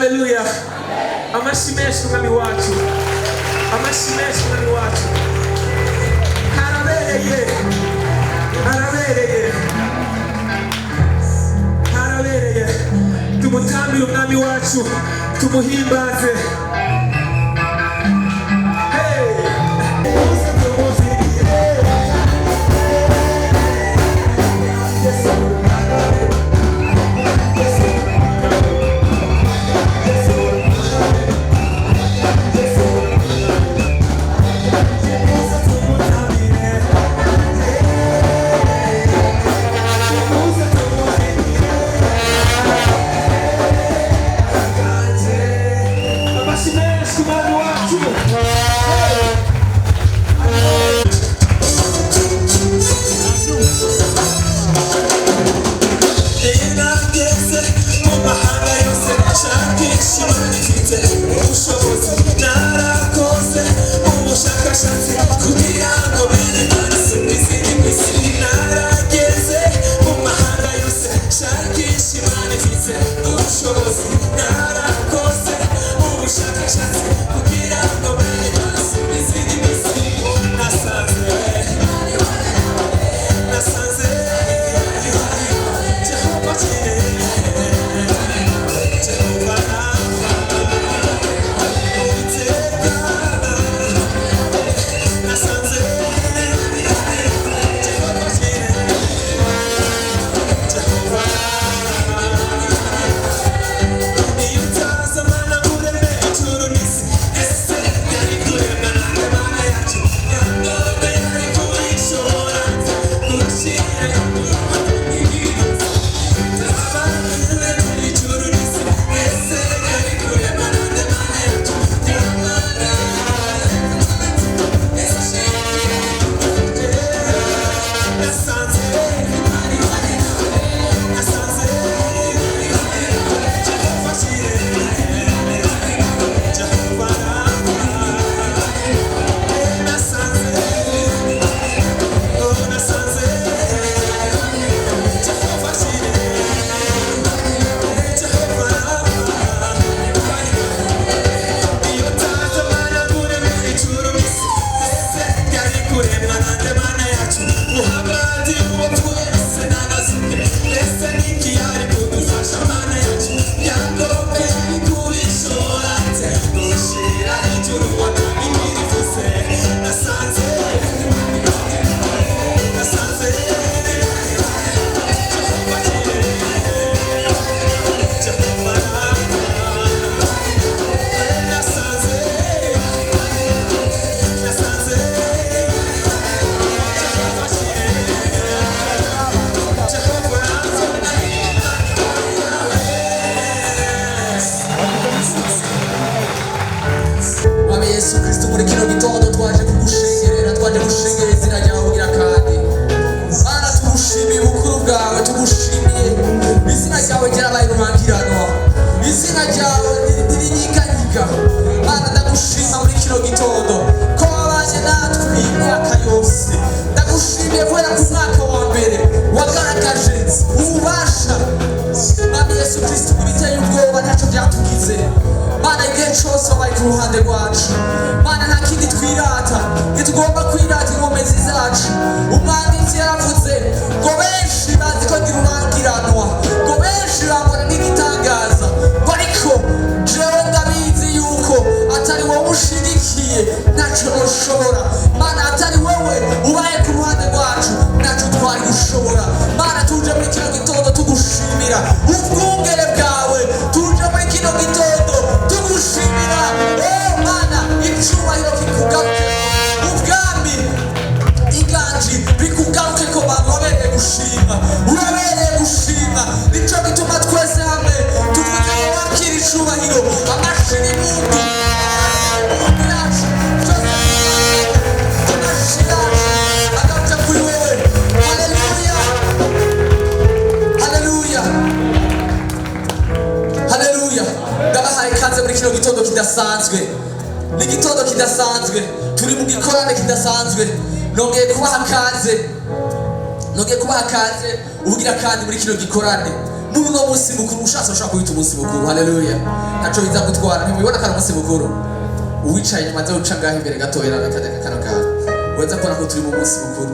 Haleluya! Amashyi menshi umwami wacu, amashyi menshi umwami wacu. Harabereye, harabereye, harabereye. Tumutambire umwami wacu, tumuhimbaze. Hey! Amashyi menshi umwami wacu. Narageze mu mahanga yose nshakisha Imana ifite ubushobozi. Narakoze ubushakashatsi kugira ngo menye Imana isumba izindi ku isi. Narageze mu mahanga yose nshakisha Imana ifite ubushobozi. Narakoze ubushakashatsi kugira ngo menye Imana isumba izindi ku isi. Nasanze, nasanze Jehova Jireh, Jehova Rapha, Uwiteka. Nasanze Jehova Jireh, Jehova Rapha. Iyo utaza Mana ureme ijuru n'isi, ese yari kuremwa nande Mana yacu? Yakobo yari kubishobora gushyira Nasanze, nasanze, Jehovah Jireh, Jehovah Rapha. Nasanze, nasanze, Jehovah Jireh, Jehovah Rapha. Mwami Yesu Kristo, muri kino gitondo twaje kugushengerera, twaje gushengerera izina ryawe ugira kandi. Mana, tugushimiye ubukuru bwawe, tugushimiye izina ryawe ryarabaye rurangiranwa, izina ryawe ntirinyiganyika. Mana, ndagushima muri kino gitondo ko wabanye natwe iyi myaka yose. Ndagushimiye kubera ko umwaka wa mbere wagaragaje ububasha. Mwami Yesu Kristo, ibiteye ubwoba ntacyo byatugize. Mana, igihe cyose wabaye ku ruhande rwacu. Mana, nta kindi twirata, ntitugomba kwirata inkomezi zacu. Umwanditsi yaravuze ngo benshi bazi ko ndi rurangiranwa, ngo benshi bambona nk'igitangaza, ngo ariko jewe ndabizi yuko atari wowe ushigikiye ntacyo noshobora. Mana, atari wowe ubaye ku ruhande rwacu ntacyo twari gushobora. Mana, tuje muri kino gitondo tugushimira ubwungere bwawe, tuje muri kino gitondo tugushimira. Oh Mana, icyubahiro kikugaruke, ubwami, inganji bikugaruke ko bantu wabereye gushima, urabereye gushima. Nicyo gituma twese hamwe tuvuze ngo wakira icubahiro, amashyi n'impundu, amashyi yacu byose, amashyi yacu agaruke kuri wowe. Haleluya, haleluya, haleluya. Ndabahaye ikaze muri kino gitondo kidasanzwe. Ni igitondo kidasanzwe, turi mu gikorane kidasanzwe. Nongeye kubaha kaze, nongeye kubaha kaze ubugira kandi muri kino gikorane. Muri uno munsi mukuru, ushatse ushobora kuwita umunsi mukuru. Haleluya! Ntaco biza gutwara. Ntimubibona ko ari umunsi mukuru? Uwicaye inyuma aza uca ngaho imbere gatoya n'akajya kano kantu, uraza kubona ko turi mu munsi mukuru.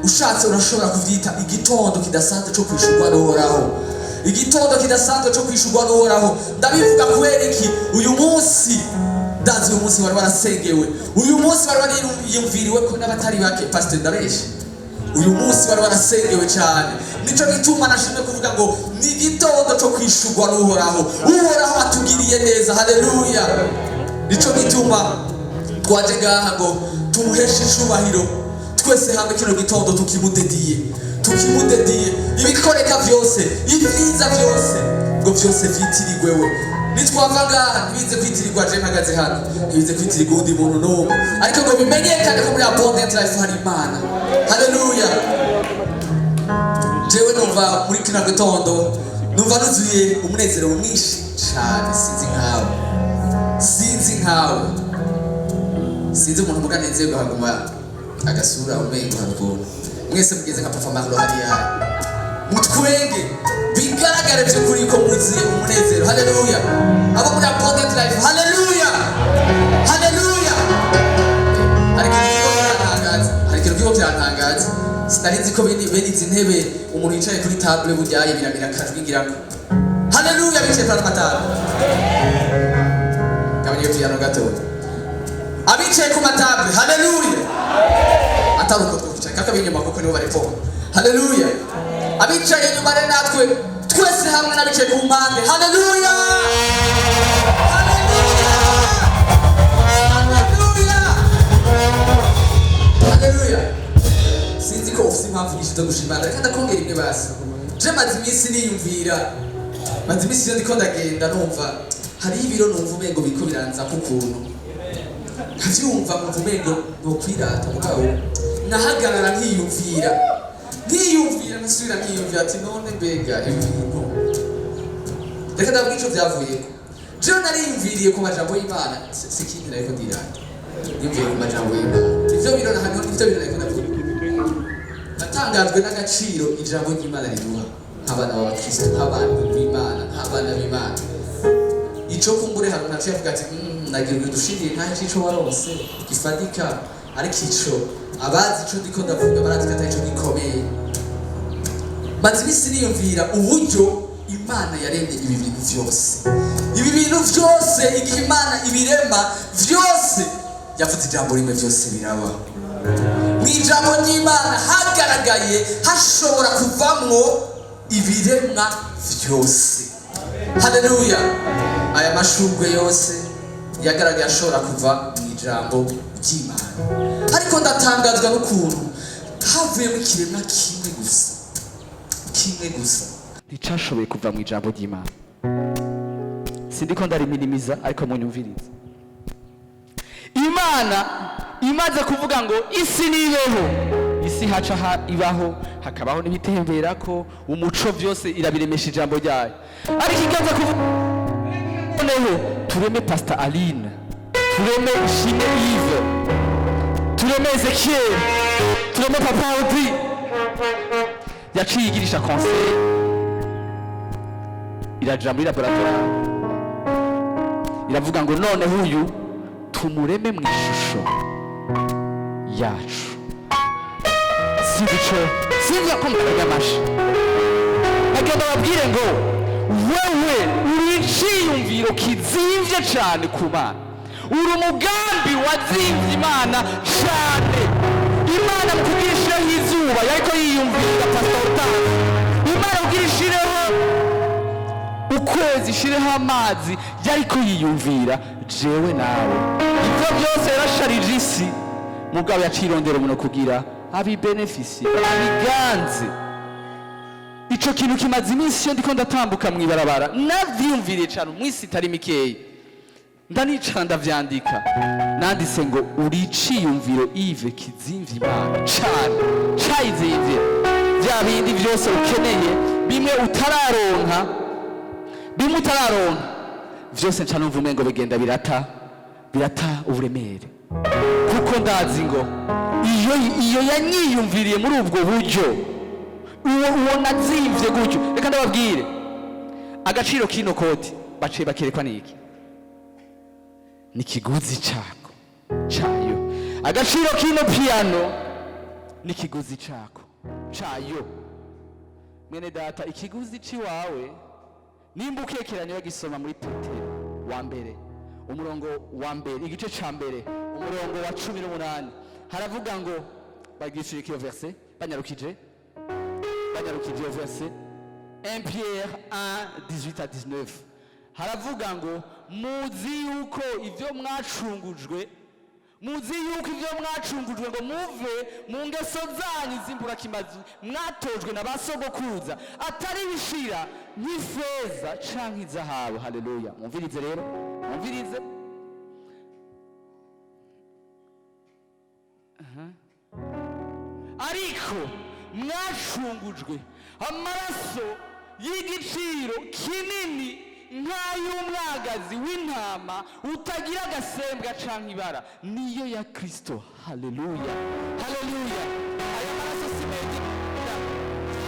Ushatse urashobora kuvyita igitondo kidasanzwe co kwishurwa n'Uhoraho, igitondo kidasanzwe co kwishurwa n'Uhoraho. Ndabivuga kubera iki? Uyu munsi ndazi, uyu munsi wari warasengewe, uyu munsi wari wariyumviriwe ko n'abatari bake. Pastor, ndabeshe? Uyu munsi wari warasengewe cyane. Nico gituma nashimye kuvuga ngo ni igitondo co kwishurwa n'Uhoraho. Uhoraho atugiriye neza. Haleluya! Nico gituma twaje ngaha ngo tumuheshe icubahiro twese hamwe. Kino gitondo tukimudediye, tukimudediye ibikoreka byose, ibyiza byose, ngo byose vyitirirwe we. Nitwava ngaha, ntibize kwitirirwa je mpagaze hano, ntibize kwitirirwa uwundi muntu n'umwe, ariko ngo bimenyekane ko muri Abundant Life hari Imana. Haleluya! Jewe numva muri kino gitondo numva nuzuye umunezero mwinshi cane. Sinzi nkawe, sinzi nkawe, sinzi umuntu muganezerwa haguma agasura umengo hari ukuntu. Mwese mugeze nka Papa Marlo hariya, mutwenge, bigaragare by'ukuri ko mwuzuye umunezero. Haleluya! Abo muri Abundant Life, haleluya, haleluya! Hari ikintu kiriko kirantangaza, hari ikintu kiriko kirantangaza. Sinari nzi ko bene izi ntebe, umuntu yicaye kuri table burya biramira akajwi ngirako. Haleluya! Bicaye kuri ama table, gabanya iyo piano gato. Abicaye ku ma table, haleluya! Atari uko twicaye kaka b'inyuma, kuko nibo barepfo. Haleluya! Abicaye inyuma rero, natwe twese hamwe n'abicaye ku mpande, haleluya, haleluya, haleluya, haleluya! Sinzi ko ufite impamvu nyinshi zo gushima, reka ndakongera imwe basi. Je maze iminsi niyumvira, maze iminsi iyo ndiko ndagenda numva hariho ibiro, numva umengo biriko biranzako ukuntu, nkavyumva nkumva umengo nokwirata. Mugabo nahagarara nkiyumvira, nkiyumvira, nkasubira nkiyumvira ati: "None mbega ibi bintu?" Reka ndabwira ico vyavuyeko. Jewe nariyumviriye ku majambo y'Imana. Si ikindi nariko ndirata, niyumviriye ku majambo y'Imana. Ivyo biro hano, ivyo biro nariko ndavuga, natangajwe n'agaciro ijambo ry'Imana riduha nk'abana b'Abakristo, nk'abantu b'Imana, nk'abana b'Imana. Ico kumbure hari umuntu aciye avuga ati: "Nagira ngo dushingire ntahe c'ico waronse gifatika." Ariko ico abazi ico ndiko ndavuga barazi ko atari ico gikomeye. Maze iminsi niyumvira uburyo Imana yaremye ibi bintu vyose. Ibi bintu vyose, igihe Imana ibirema vyose, yavuze ijambo rimwe, vyose biraba. Mu ijambo ry'Imana hagaragaye hashobora kuvamwo ibiremwa vyose. Haleluya! Aya mashurwe yose yagaragaye ashobora kuva mu ijambo ry'Imana. Ariko ndatangazwa n'ukuntu havuyemo ikiremwa kimwe gusa, kimwe gusa, nticashoboye kuva mu ijambo ry'Imana. Sindiko ndariminimiza, ariko munyumvirize. Imana imaze kuvuga ngo isi nibeho, isi haca ibaho, hakabaho n'ibitemberako, umuco, byose irabiremesha ijambo ryayo. Ariko igeze kuvuga: "Noneho tureme Pastor Aline, tureme Ishime Yves, tureme Ezekiel, tureme Papa Audi," yaciye igirisha conseil, iraja muri laboratoire, iravuga ngo: "Noneho uyu tumureme mu ishusho yacu." Sinzi ico, sinzi ko mutamenya amashi. Bagenda babwire ngo wewe uri iciyumviro kizimvye cane ku Mana, uri umugambi wazimvye Imana cane. Imana mu kugira ishireho izuba yariko yiyumvira Pastor Hortense. Imana kugira ishireho ukwezi, ishireho amazi, yariko yiyumvira jewe nawe. Ivyo byose yarasharije isi, mugabo yacirondera umuntu kugira abibenefisi, abiganze. Ico kintu kimaze iminsi iyo ndiko ndatambuka mw'ibarabara navyiyumviriye cane umwisi itari mikeyi, ndanicara ndavyandika. Nanditse ngo uri iciyumviro Yves kizimvye Imana cane, cayizimvye. Vya bindi vyose ukeneye, bimwe utararonka, bimwe utararonka vyose, nca numva umengo bigenda birata, birata uburemere, kuko ndazi ngo iyo yanyiyumviriye muri ubwo buryo. Uwo ubona azimvye gutyo. Reka ndababwire agaciro k'ino koti baciye bakerekwa niki? Ni kiguzi cako cayo. Agaciro k'ino piano ni kiguzi cako cayo. Mwene data, ikiguzi ciwawe nimba ukekeranya, bagisoma muri Petero wa mbere, umurongo wa mbere, igice ca mbere, umurongo wa 18, haravuga ngo bagicurika iyo verset banyarukije, banyarukije iyo verset 1 Pierre 1 18 à 19, haravuga ngo muzi yuko ibyo mwacungujwe, muzi yuko ibyo mwacungujwe ngo muve mu ngeso zanyu z'imburakimazi mwatojwe na ba sogokuruza, atari ibishira nk'ifeza canke izahabu. Haleluya! Mwumvirize rero, mwumvirize. Aha. Ariko mwacungujwe amaraso y'igiciro kinini nk'ay'umwagazi w'intama utagira agasembwa canke ibara, niyo ya Kristo. Haleluya, haleluya! Aya maraso si made in China.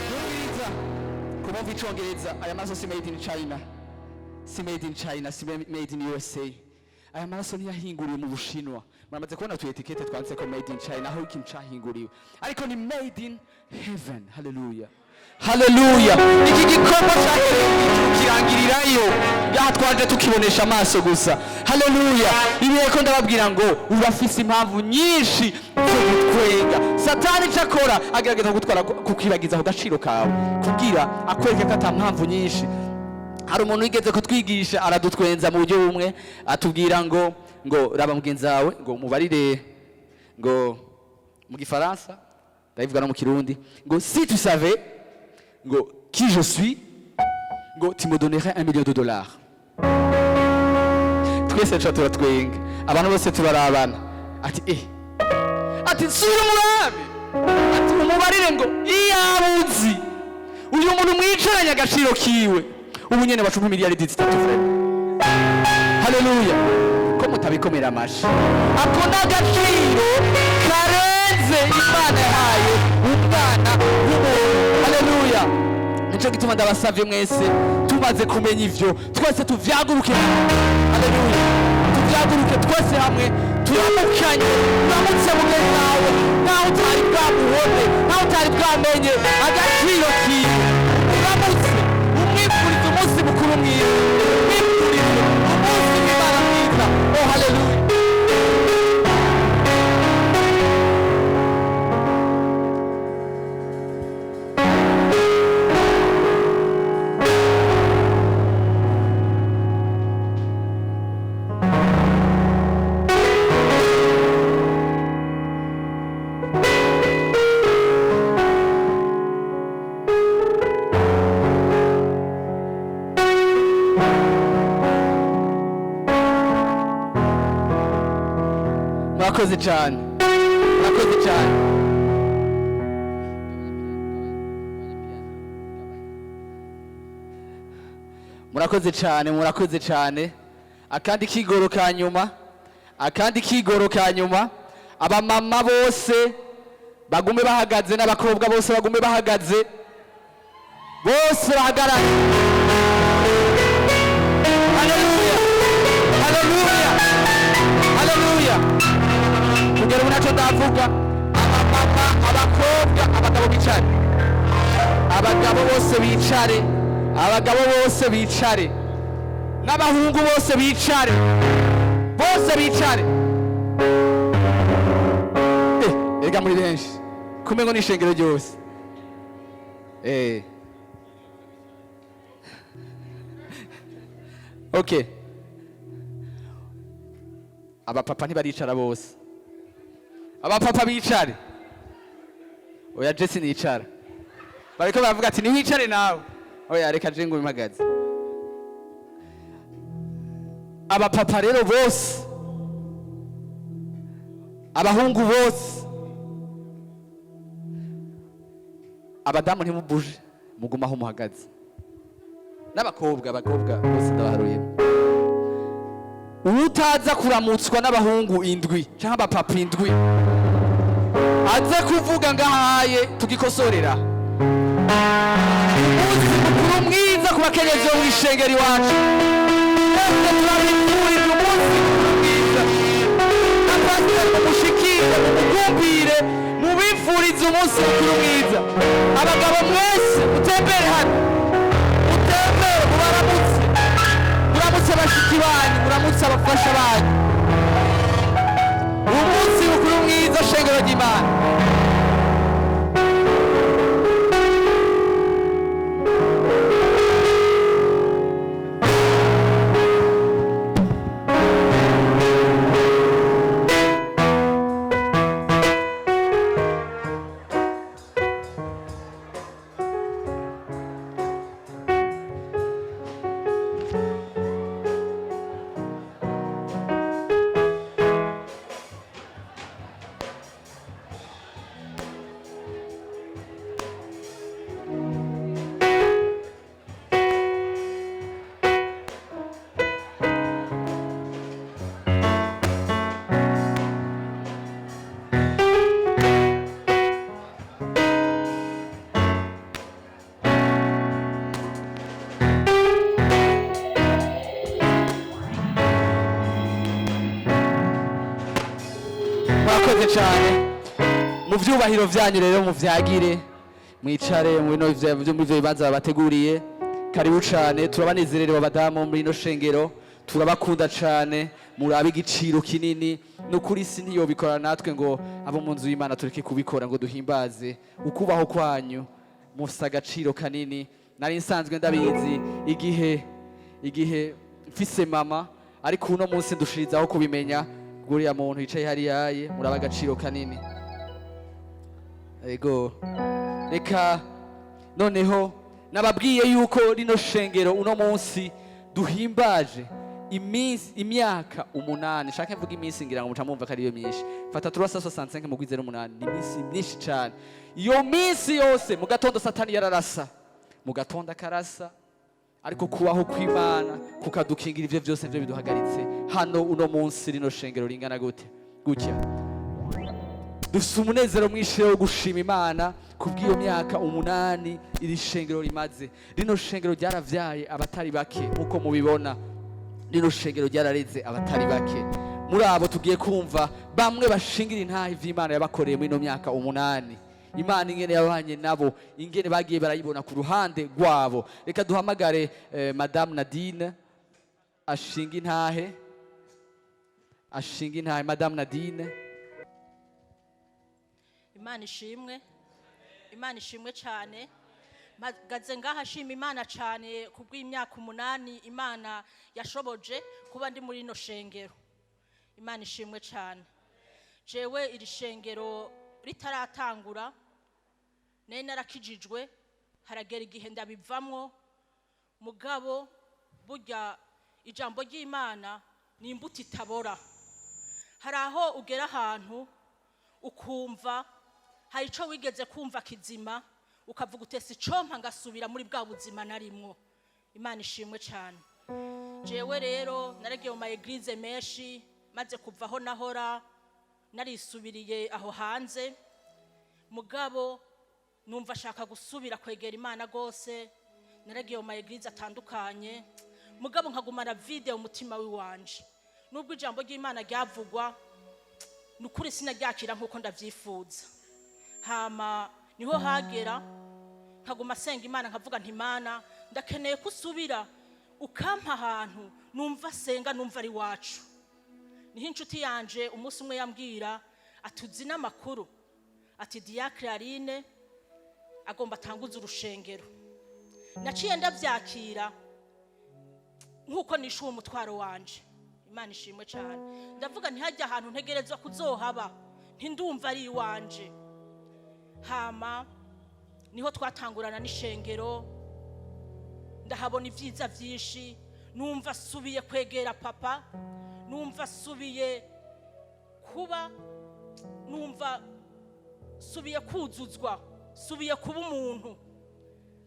Mwumviriza, kubumva icongereza, aya maraso si made in China, si made in China, si made in USA. Aya maraso ntiyahinguriwe mu Bushinwa. Muramaze kubona utu étiquette twanditse ko made in China, aho ikintu cahinguriwe, ariko ni made in heaven. Haleluya, haleluya! Iki gikorwa cyahereye mu ijuru kirangirirayo, yaha twaje tukibonesha amaso gusa. Haleluya! Ibihe ko ndababwira ngo urafise impamvu nyinshi zo gutwenga. Satani icyo akora, agerageza kugutwara kukibagiza ku gaciro kawe, kugira akwereke ko ata mpamvu nyinshi. Hari umuntu wigeze kutwigisha, aradutwenza mu buryo bumwe, atubwira ngo raba mugenzi wawe, ngo mubarire ngo mu Gifaransa, ndabivuga no mu Kirundi, ngo si tu savais ngo qui je suis, ngo tu me donnerais 1 million de dollars. Twese nca turatwenga, abantu bose turarabana. Ati ati nsubira umurabe, ati umubarire ngo iyaba uzi uyu muntu mwicaranye agaciro kiwe, ubu nyene bacumpa miliyaridi 3 frère. Haleluya! Ko mutabikomera amashi? Ako ni agaciro karenze Imana yahaye umwana w'umuntu. Haleluya! Nico gituma ndabasavye mwese, tumaze kumenya ivyo, twese tuvyaguruke. Haleluya! Tuvyaguruke twese hamwe, turamukanye. Uramutse mugenzi wawe naho utari bwamuhone, naho utari bwamenye agaciro kiwe. Uramutse, umwifurize umunsi mukuru mwiza, umwifurize umunsi w'Imana mwiza. Oh, haleluya! Murakoze cyane, murakoze cyane. Murakoze cyane, murakoze cyane. Akandi kigoro ka nyuma, akandi kigoro ka nyuma. Abamama bose bagume bahagaze, n'abakobwa bose bagume bahagaze, bose bahagarare. Haleluya, haleluya, haleluya! Kugera ubu nacyo ndavuga. Abamama, abakobwa, abagabo bicare, abagabo bose bicare, abagabo bose bicare, n'abahungu bose bicare, bose bicare. Erega muri benshi, kumengo n'ishengero ryose. Okay, abapapa ntibaricara bose. Abapapa bicare. Oya, je sinicara. Bariko baravuga ati niwicare nawe. Oya, reka je ngo mpagaze. Abapapa rero bose, abahungu bose, abadamu ntimubuje, muguma aho muhagaze, n'abakobwa, abakobwa bose ndabaharuye. Utaza kuramutswa n'abahungu indwi cyangwa abapapa indwi, aze kuvuga ngahaye tugikosorera. Umunsi mukuru mwiza ku bakenyezi bo mw'ishengero iwacu. Twese turabifurije umunsi mukuru mwiza. Na pasiteri mumushikire, mumugumbire, mubifurize umunsi mukuru mwiza. Abagabo mwese mutembere hano, mutembere, mubaramutse, muramutse bashiki banyu, muramutse abafasha banyu. Umunsi mukuru mwiza, shengero ry'Imana. Murakoze cyane. Mu byubahiro byanyu rero, muvyagire, mwicare mu bino byo muri ivyo bibanza babateguriye. Karibu cyane, turabanezererewe abadamu muri ino shengero, turabakunda cyane, murabe igiciro kinini. Nukuri isi ntiyobikora natwe ngo abo mu nzu y'Imana tureke kubikora ngo duhimbaze ukubaho kwanyu. Mufise agaciro kanini. Nari nsanzwe ndabizi igihe mfise mama, ariko uno munsi ndushirizaho kubimenya. Guriya muntu yicaye hariya ye, muraba agaciro kanini. Ego, reka noneho nababwiye yuko rino shengero uno munsi duhimbaje iminsi, imyaka 8. Shaka mvuga iminsi, ngira ngo muca mumva ko ariyo myinshi. Fata 365 mugwize n'umunani, ni iminsi myinshi cyane. Iyo minsi yose mu gatondo Satani yararasa, mu gatondo akarasa, ariko kubaho kw'Imana kukadukingira. Ivyo vyose nivyo biduhagaritse hano uno munsi. Rino shengero ringana gute gutya, dufise umunezero mwinshi wo gushima Imana kubw'iyo myaka 8 iri shengero rimaze. Rino shengero ryaravyaye abatari bake, nk'uko mubibona. Rino shengero ryarareze abatari bake. Muri abo tugiye kumva bamwe bashingira intahe ivy'Imana yabakoreye muri ino myaka 8, Imana ingene yabanye nabo, ingene bagiye barayibona ku ruhande rwabo. Reka duhamagare Madame Nadine ashinga intahe, ashinga intahe. Madame Nadine. Imana ishimwe, Imana ishimwe cyane. Mpagaze ngaha ashima Imana cyane kubw'imyaka 8 Imana yashoboje kuba ndi muri ino shengero. Imana ishimwe cyane. Jewe iri shengero ritaratangura nari narakijijwe, haragera igihe ndabivamwo. Mugabo burya ijambo ry'Imana ni imbuto itabora. Hari aho ugera ahantu ukumva hari icyo wigeze kumva kizima, ukavuga utese icompa ngasubira muri bwa buzima narimwo. Imana ishimwe cyane. Jewe rero naragiye mu ma église menshi, maze kuva aho nahora narisubiriye aho hanze, mugabo numva ashaka gusubira kwegera Imana rwose. Naragiye mu ma église atandukanye, mugabo nkagumana vide umutima w'iwanje. Nubwo ijambo ry'Imana ryavugwa, ni ukuri sinaryakira nk'uko ndabyifuza. Hama niho hagera nkaguma asenga Imana, nkavuga nti: "Imana, ndakeneye ko usubira ukampa ahantu numva asenga, numva ari iwacu." Niho inshuti yanje umunsi umwe yambwira atuzi n'amakuru, ati: "Diacre Aline agomba atanguze urushengero." Naciye ndabyakira nk'uko nishuwe umutwaro wanje. Imana ishimwe cyane. Ndavuga ntihajya ahantu ntegerezwa kuzohaba, ntindumva ari iwanje. Hama niho twatangurana n'ishengero, ndahabona ibyiza byinshi, numva asubiye kwegera papa, numva asubiye kuba, numva subiye kuzuzwa, subiye kuba umuntu.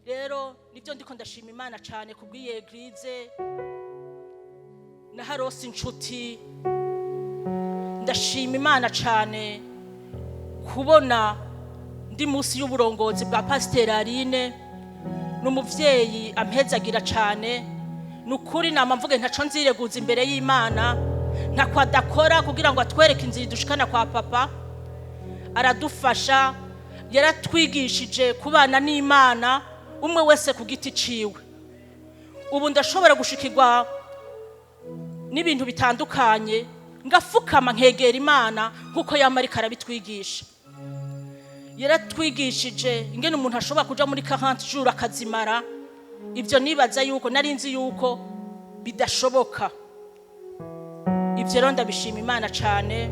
Rero nibyo ndiko ndashima Imana cyane kubw'iyi église. Naharose inshuti. Ndashima Imana cyane kubona. Ndi munsi y'uburongozi bwa Pasiteri Aline, ni umuvyeyi ampezagira cane. Ni ukuri nama mvuge ntaco nzireguza imbere y'Imana, ntako adakora kugira ngo atwereke inzira idushikana kwa Papa. Aradufasha, yaratwigishije kubana n'Imana umwe wese ku giti ciwe. Ubu ndashobora gushikirwa n'ibintu bitandukanye, ngafukama nkegera Imana nk'uko yama ariko arabitwigisha. Yaratwigishije ingene umuntu ashobora kuja muri 40 jours akazimara. Ibyo nibaza yuko nari nzi yuko bidashoboka. Ibyo rero ndabishima Imana cyane.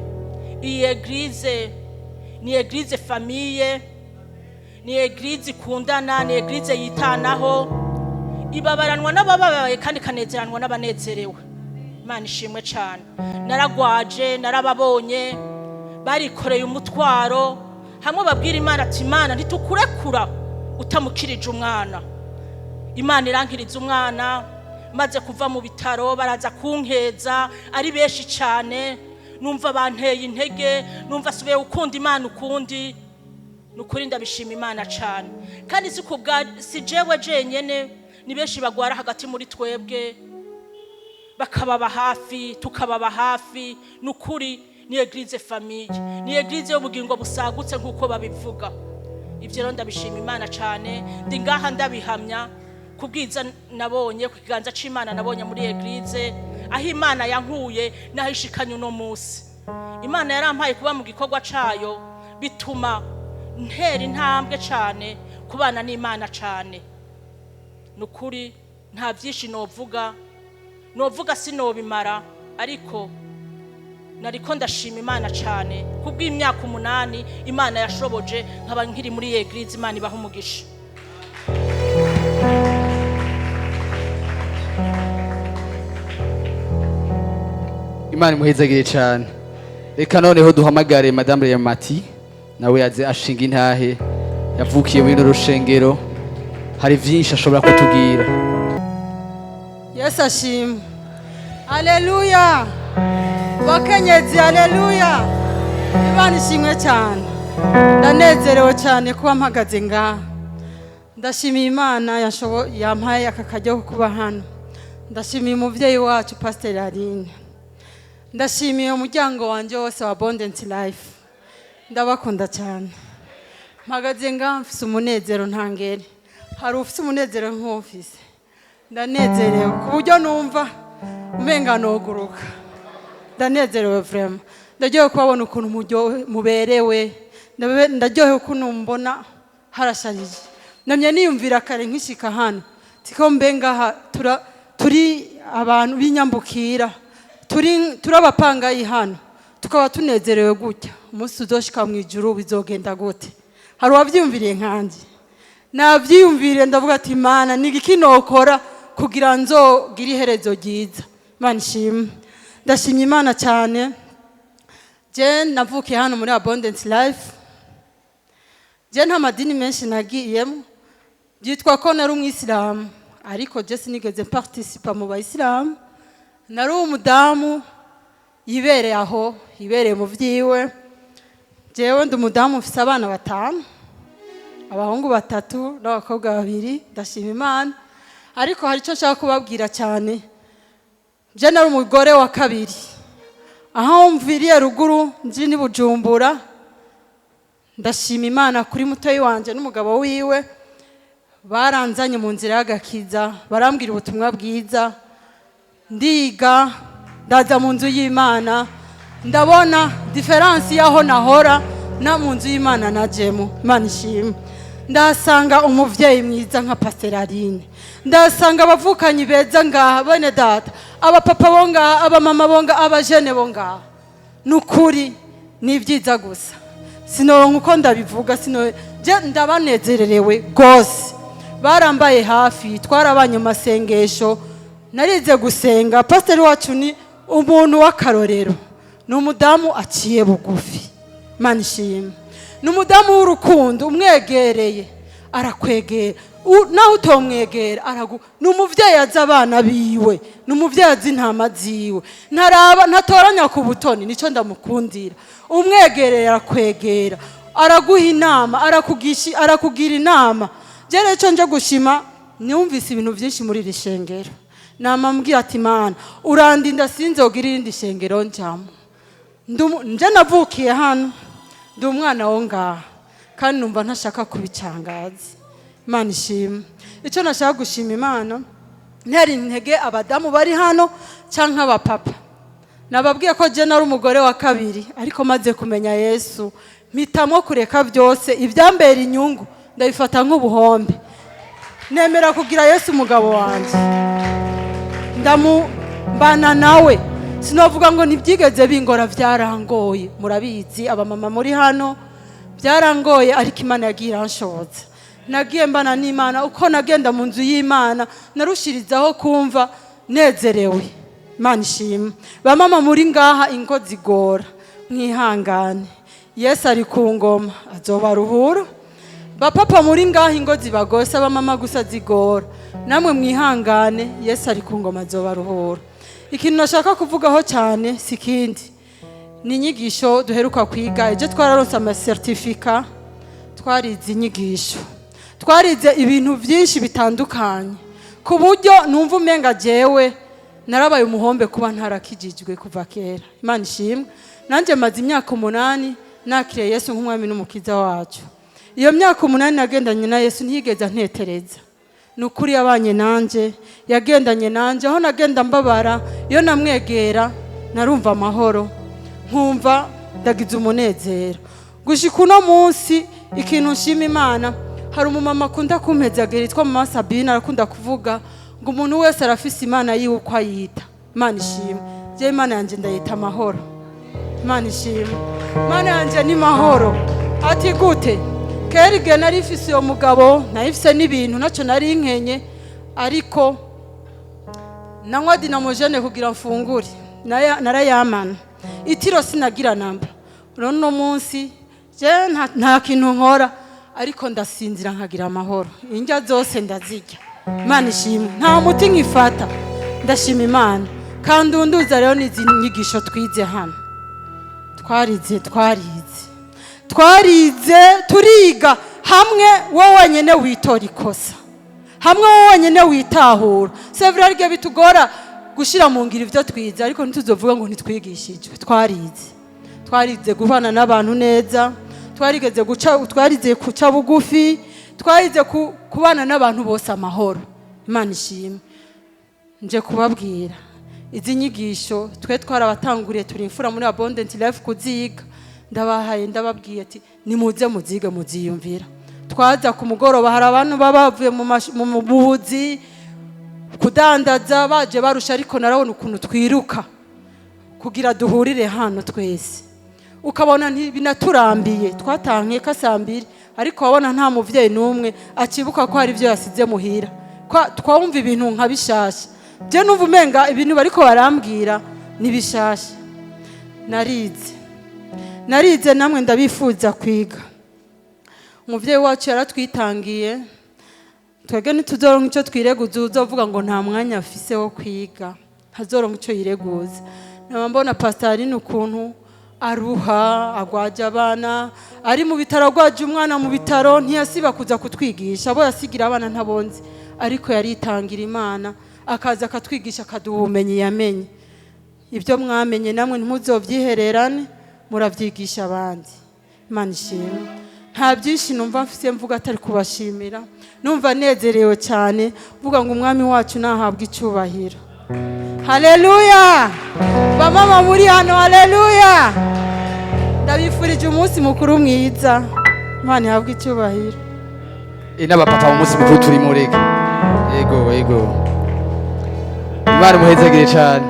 Iyi église ni église famille, ni église ikundana, ni église yitanaho, ibabaranwa n'abababaye kandi ikanezeranwa n'abanezerewe. Imana ishimwe cyane. Naragwaje, narababonye barikoreye umutwaro, hamwe babwira Imana ati: "Imana, ntitukurekura utamukirije umwana." Imana irankiriza umwana. Maze kuva mu bitaro baraza kunkeza ari benshi cyane, numva banteye intege, numva asubiye gukunda Imana ukundi. Ni ukuri ndabishima Imana cyane. Kandi si kubwa si jewe jenyene, ni benshi bagwara hagati muri twebwe, bakababa hafi, tukababa hafi. Ni ukuri ni église famille, ni église y'ubugingo busagutse nk'uko babivuga. Ibyo rero ndabishima Imana cyane. Ndi ngaha ndabihamya ku bwiza nabonye, ku kiganza c'Imana nabonye muri église, aho Imana yankuye n'aho ishikanye uno munsi. Imana yarampaye kuba mu gikorwa cayo, bituma ntera intambwe cyane kubana n'Imana cyane. Ni ukuri nta byinshi novuga, novuga sinobimara, ariko nariko ndashima Imana cyane kubw'imyaka 8 Imana yashoboje nkaba nkiri muri église. Imana ibaha umugisha. Imana imuhezagire cyane. Reka noneho duhamagare Madame Mati, nawe yaze ashinga intahe. Yavukiye muri runo rushengero, hari byinshi ashobora kutubwira. Yesu ashimwe! Aleluya! Bakenyezi, aleluya! Imana ishimwe cyane. Ndanezerewe cyane kuba mpagaze ngaha. Ndashimiye Imana yampaye aka karyo ko kuba hano. Ndashimiye umubyeyi wacu Pasiteri Aline. Ndashimiye umuryango wanjye wose wa Abundant Life. Ndabakunda cyane. Mpagaze ngaha mfise umunezero ntangere. Hari ufise umunezero nk'ufise? Ndanezerewe ku buryo numva umenga noguruka. Ndanezerewe vraiment. Ndaryohewe kubabona ukuntu muberewe. Ndaryohewe ukuntu mbona harasharije. Namye niyumvira kare nkishika hano tiko mbe ngaha turi abantu b'inyambukira, turi abapangayi hano, tukaba tunezerewe gutya. Umunsi tuzoshika mu ijuru bizogenda gute? Hari uwavyiyumviriye nkanjye? Navyiyumviriye, ndavuga ati: "Imana, ni igiki nokora kugira nzogire iherezo ryiza?" Imana ishimwe. Ndashimye Imana cyane. Je navukiye hano muri Abundance Life. Je nta madini menshi nagiyemo. Byitwa ko nari umwisilamu, ariko je sinigeze participa mu bayisilamu. Nari umudamu yibereye aho, yibereye mu vyiwe. Jewe ndi umudamu mfise abana batanu, abahungu batatu n'abakobwa babiri. Ndashima Imana. Ariko hari icyo nshaka kubabwira cyane. Je nari umugore wa kabiri aho mviriye ruguru nji ni Bujumbura. Ndashima Imana kuri mutoyi wanje n'umugabo wiwe, baranzanye mu nzira y'agakiza, barambwira ubutumwa bwiza, ndiga, ndaza mu nzu y'Imana. Ndabona différence y'aho nahora na mu nzu y'Imana najemo. Imana ishimwe. Ndahasanga umuvyeyi mwiza nka Pasiteri Aline, ndahasanga abavukanyi beza ngaha, bene data, abapapa bo ngaha, abamama bo ngaha, abajene bo ngaha. Ni ukuri ni ibyiza gusa, sinoronka uko ndabivuga. Sino je ndabanezererewe rwose. Barambaye hafi, twarabanye mu masengesho, narize gusenga. Pasiteri wacu ni umuntu w'akarorero, ni umudamu aciye bugufi. Imana ishimwe. Ni umudamu w'urukundo, umwegereye arakwegera, naho utomwegera aragu. Ni umuvyeyi azi abana biwe, ni umuvyeyi azi intama ziwe, ntaraba, ntatoranya ku butoni. Nico ndamukundira. Umwegereye arakwegera. Araguha inama, arakugira inama. Je rero icyo nje gushima, numvise ibintu byinshi muri iri shengero. Namambwira ati: "Mana, urandinda sinzogira irindi shengero njyamo." Nje navukiye hano, ndi umwana wo ngaha, kandi numva ntashaka kubicangaza. Imana ishima. Icyo nashaka gushima Imana, ntera intege abadamu bari hano cyangwa abapapa, nababwiye ko jye nari umugore wa kabiri, ariko maze kumenya Yesu mpitamo kureka byose. Ibyambera inyungu ndabifata nk'ubuhombe, nemera kugira Yesu umugabo wanjye, ndamubana nawe. Sinavuga ngo ntibyigeze bingora, byarangoye. Murabizi, abamama muri hano, byarangoye, ariko Imana yagiye iranshoboza. Nagiye mbana n'Imana. Uko nagenda mu nzu y'Imana narushirizaho kumva nezerewe. Imana ishimwe. Bamama muri ngaha, ingo zigora, mwihangane, Yesu ari ku ngoma, azobaruhura. Bapapa muri ngaha, ingo zibagose, abamama gusa zigora, namwe mwihangane, Yesu ari ku ngoma, azobaruhura. Ikintu nashaka kuvugaho cyane si ikindi, ni inyigisho duheruka kwiga ejo. Twararonse amasertifika, twarize inyigisho, twarize ibintu byinshi bitandukanye, ku buryo numva umenga jewe narabaye umuhombe kuba ntarakijijwe kuva kera. Imana ishimwe. Nanjye maze imyaka 8 nakiriye Yesu nk'umwami n'umukiza wacu. Iyo myaka 8 nagendanye na Yesu, ntiyigeze antetereza. Ni ukuri, yabanye nanjye, yagendanye nanjye. Aho nagenda mbabara, iyo namwegera narumva amahoro, nkumva ndagize umunezero gushika uno munsi. Ikintu nshima Imana, hari umumama akunda kumpezagera yitwa Mama Sabine. Arakunda kuvuga ngo umuntu wese arafise Imana yiwe uko ayita. Imana ishimwe. Je Imana yanjye ndayita amahoro. Imana ishimwe. Imana yanjye ni mahoro. Ati gute? Kera igihe nari mfise uyo mugabo, nari mfise n'ibintu, ntacyo nari nkenye, ariko nanywa dinamogene kugira mfungure. Narayamana itiro, sinagira namba. Rero uno munsi je nta kintu nkora, ariko ndasinzira nkagira amahoro, indya zose ndazirya. Imana ishimwe. Nta muti nkifata, ndashima Imana. Kandi unduza rero n'izi nyigisho twize hano. Twarize, twarize, twarize, turiga hamwe wowe wenyine witora ikosa, hamwe wowe wenyine witahura. C'est vrai igihe bitugora gushyira mu ngiro ibyo twize, ariko ntituzovuga ngo ntitwigishijwe. Twarize, twarize guhana n'abantu neza, twarigeze guca, twarize guca bugufi, twarize kubana n'abantu bose amahoro. Imana ishimwe. Nje kubabwira izi nyigisho, twe twarabatanguriye, turi imfura muri Abundant Life kuziga. Ndabahaye, ndababwiye ati: "Nimuze muzige, muziyumvira." Twaza ku mugoroba, hari abantu baba bavuye mu buzi kudandaza, baje barusha, ariko narabona ukuntu twiruka kugira duhurire hano twese, ukabona binaturambiye. Twatankiye ka saa 2, ariko wabona nta muvyeyi n'umwe akibuka ko hari ibyo yasize muhira. Twumva ibintu nka bishasha. Je numva umenga ibintu bariko barambwira ni bishasha. Narize, narize, namwe ndabifuza kwiga. Umuvyeyi wacu yaratwitangiye. Twebwe ntituzoronka icyo twireguza. Uzovuga ngo nta mwanya afise wo kwiga ntazoronka icyo yireguza. Naba mbona pastorine ukuntu aruha, agwaje abana, ari mu bitaro, agwaje umwana mu bitaro, ntiyasiba kuza kutwigisha. Abo yasigira abana ntabonzi, ariko yaritangira Imana, akaza akatwigisha, akaduha ubumenyi yamenye. Ibyo mwamenye namwe ntimuzobyihererane, murabyigisha abandi. Imana ishimwe. Nta byinshi numva mfise mvuga atari kubashimira. Numva nezerewe cyane, mvuga ngo umwami wacu nahabwa icyubahiro. Haleluya! Bamama muri hano, haleluya! Ndabifurije umunsi mukuru mwiza. Imana ihabwe icyubahiro. N'abapapa mu munsi mukuru turimo reka. Yego, Imana imuhezagire cyane,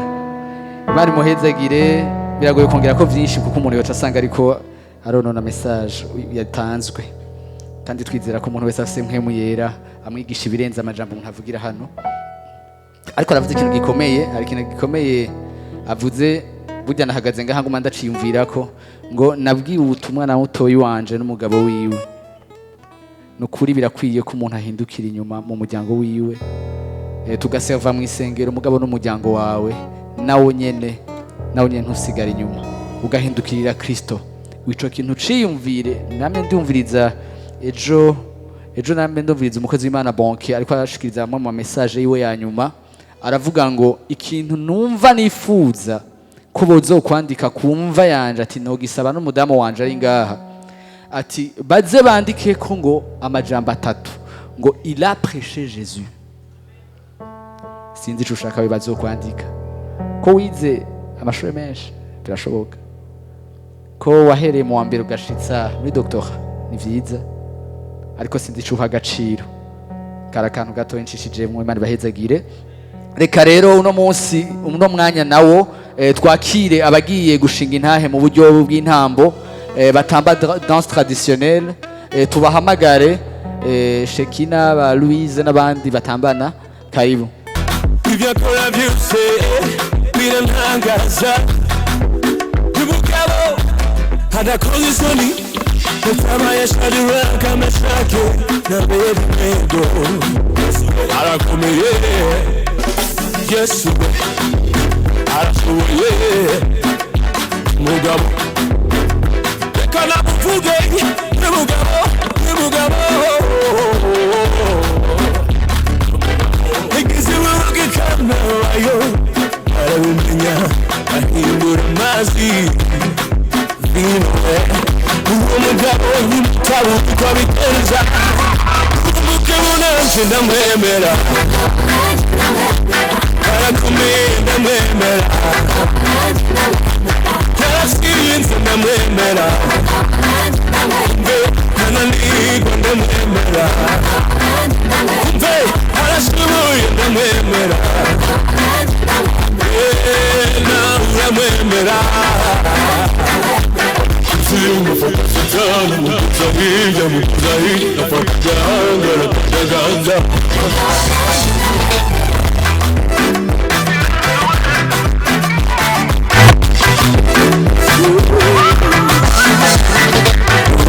Imana imuhezagire. Biragoye kongera ko byinshi kuko umuntu yoca asanga ariko aronona message yatanzwe, kandi twizera ko umuntu wese afise Mpwemu Yera amwigisha ibirenze amajambo umuntu avugira hano. Ariko aravuze ikintu gikomeye, hari ikintu gikomeye avuze. Burya nahagaze ngaha nguma ndaciyumvira ko ngo nabwiwe ubutumwa na mutoyi wanje n'umugabo wiwe. Ni ukuri, birakwiye ko umuntu ahindukira inyuma mu muryango wiwe, tugaseva mu isengero, umugabo n'umuryango wawe nawo nyene ntusigare inyuma, ugahindukirira Kristo. Ico kintu ciyumvire. Namwe ndumviriza ejo, ejo namwe ndumviriza umukozi w'Imana Bonke ariko arashikiriza amwe mu message yiwe ya nyuma, aravuga ngo ikintu numva nifuza ko bozokwandika ku mva yanje, ati nogisaba n'umudamu wanje ari ngaha, ati baze bandike ko ngo amajambo atatu ngo "Il a prêché Jésus". Sinzi ico ushaka we bazokwandika. Ko wize amashuri menshi, birashoboka ko wahereye mu wa mbere ugashitsa muri doctorat, ni vyiza, ariko sinzi ico uha agaciro. Kari akantu gato nshishijemwo. Imana ibahezagire. Reka rero uno munsi, uno mwanya nawo, twakire abagiye gushinga intahe mu buryo bw'intambo, batamba danse traditionnelle. Tubahamagare Shekina ba Louise n'abandi batambana. Karibu. Ibyo akora byose birantangaza. Umugabo adakoze isoni, utabaye Shadiraka, Meshake na Abedenego. Arakomeye Yesu we, arashoboye mugabo. Reka namuvuge, ni mugabo, ni mugabo. Igiziburugikamerayo arabimenya, ahindura amazi vino. Uwo mugabo ntimutabuze uko abigenza. Umugabo nanje ndamwemera, arakomeye ndamwemera, yaratsinze ndamwemera, mbe ntananirwa ndamwemera, mbe arashoboye ndamwemera. Nawe uramwemera? Mufata satani, mukuza hirya, mukuza hirya, afata igihanga, arataganza.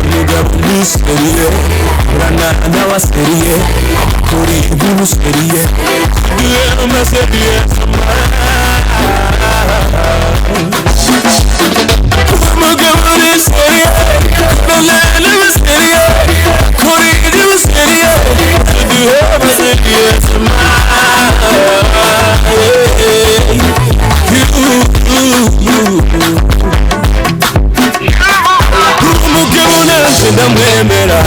Umugabo ni sérieux, uranana wa sérieux, kuri ibintu sérieux, duhema sérieux. Umugabo ni sérieux, uranana wa sérieux, kuri ibintu sérieux, duhema sérieux. Umugabo nanje ndamwemera,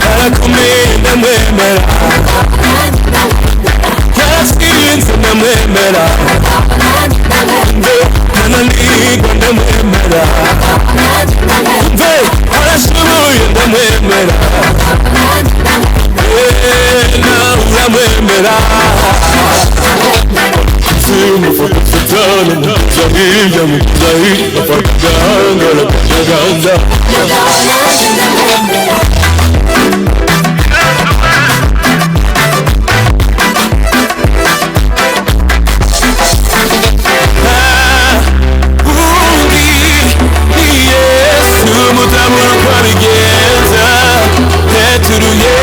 arakomeye ndamwemera, yaratsinze ndamwemera, mbe ntananirwa ndamwemera, mbe arashoboye ndamwemera. Nawe uramwemera? Mufata satani, mukuza hirya, mukuza hirya, afata igihanga, arataganza. Undi ni Yesu, mutabura uko abigenza. Heturuye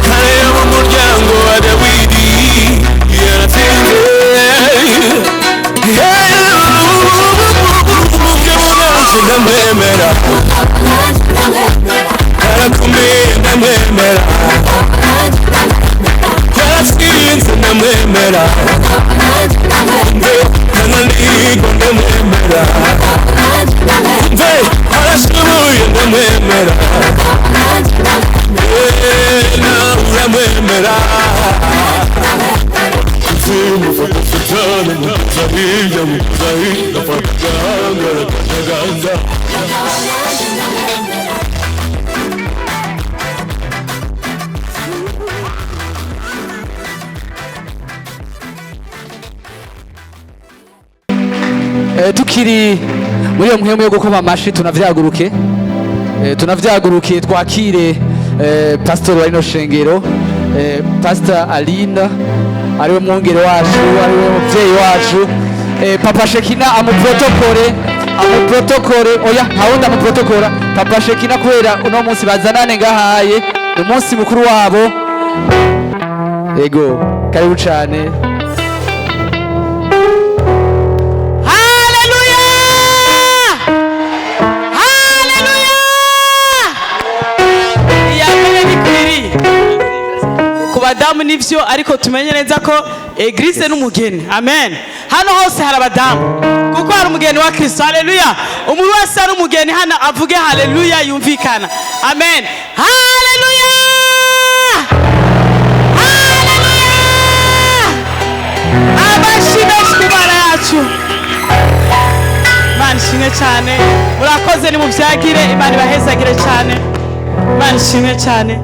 hariya mu muryango wa Dawidi, yaratsinze. Umugabo nanje ndamwemera, arakomeye ndamwemera, yaratsinze ndamwemera, mbe ntananirwa ndamwemera, mbe arashoboye ndamwemera. Nawe uramwemera? Mufata satani, mukuza hirya, mukuza hirya, afata igihanga, arataganza. Tukiri muri iyo muhemu yo gukoma amashi, tunavyaguruke, tunavyaguruke twakire pastor wa rino shengero, Pastor Aline, ariwe mwungere wacu, ariwe muvyeyi wacu. Papa Shekina amuprotokore, amuprotokore. Oya, ntawundi amuprotokora, Papa Shekina, kubera uno munsi bazanane ngahaye ni umunsi mukuru wabo. Ego, karibu cane. Haleluya! Abadamu nivyo, ariko tumenye neza ko église n'umugeni. Amen. Hano hose hari abadamu kuko hari umugeni wa Kristo. Haleluya! Umuntu wese ari umugeni hano avuge haleluya yumvikana. Amen. Haleluya, haleluya! Amashi menshi ku Mana yacu. Imana ishimwe cyane. Murakoze, nimubyagire. Imana ibahezagire cyane. Imana ishimwe cyane.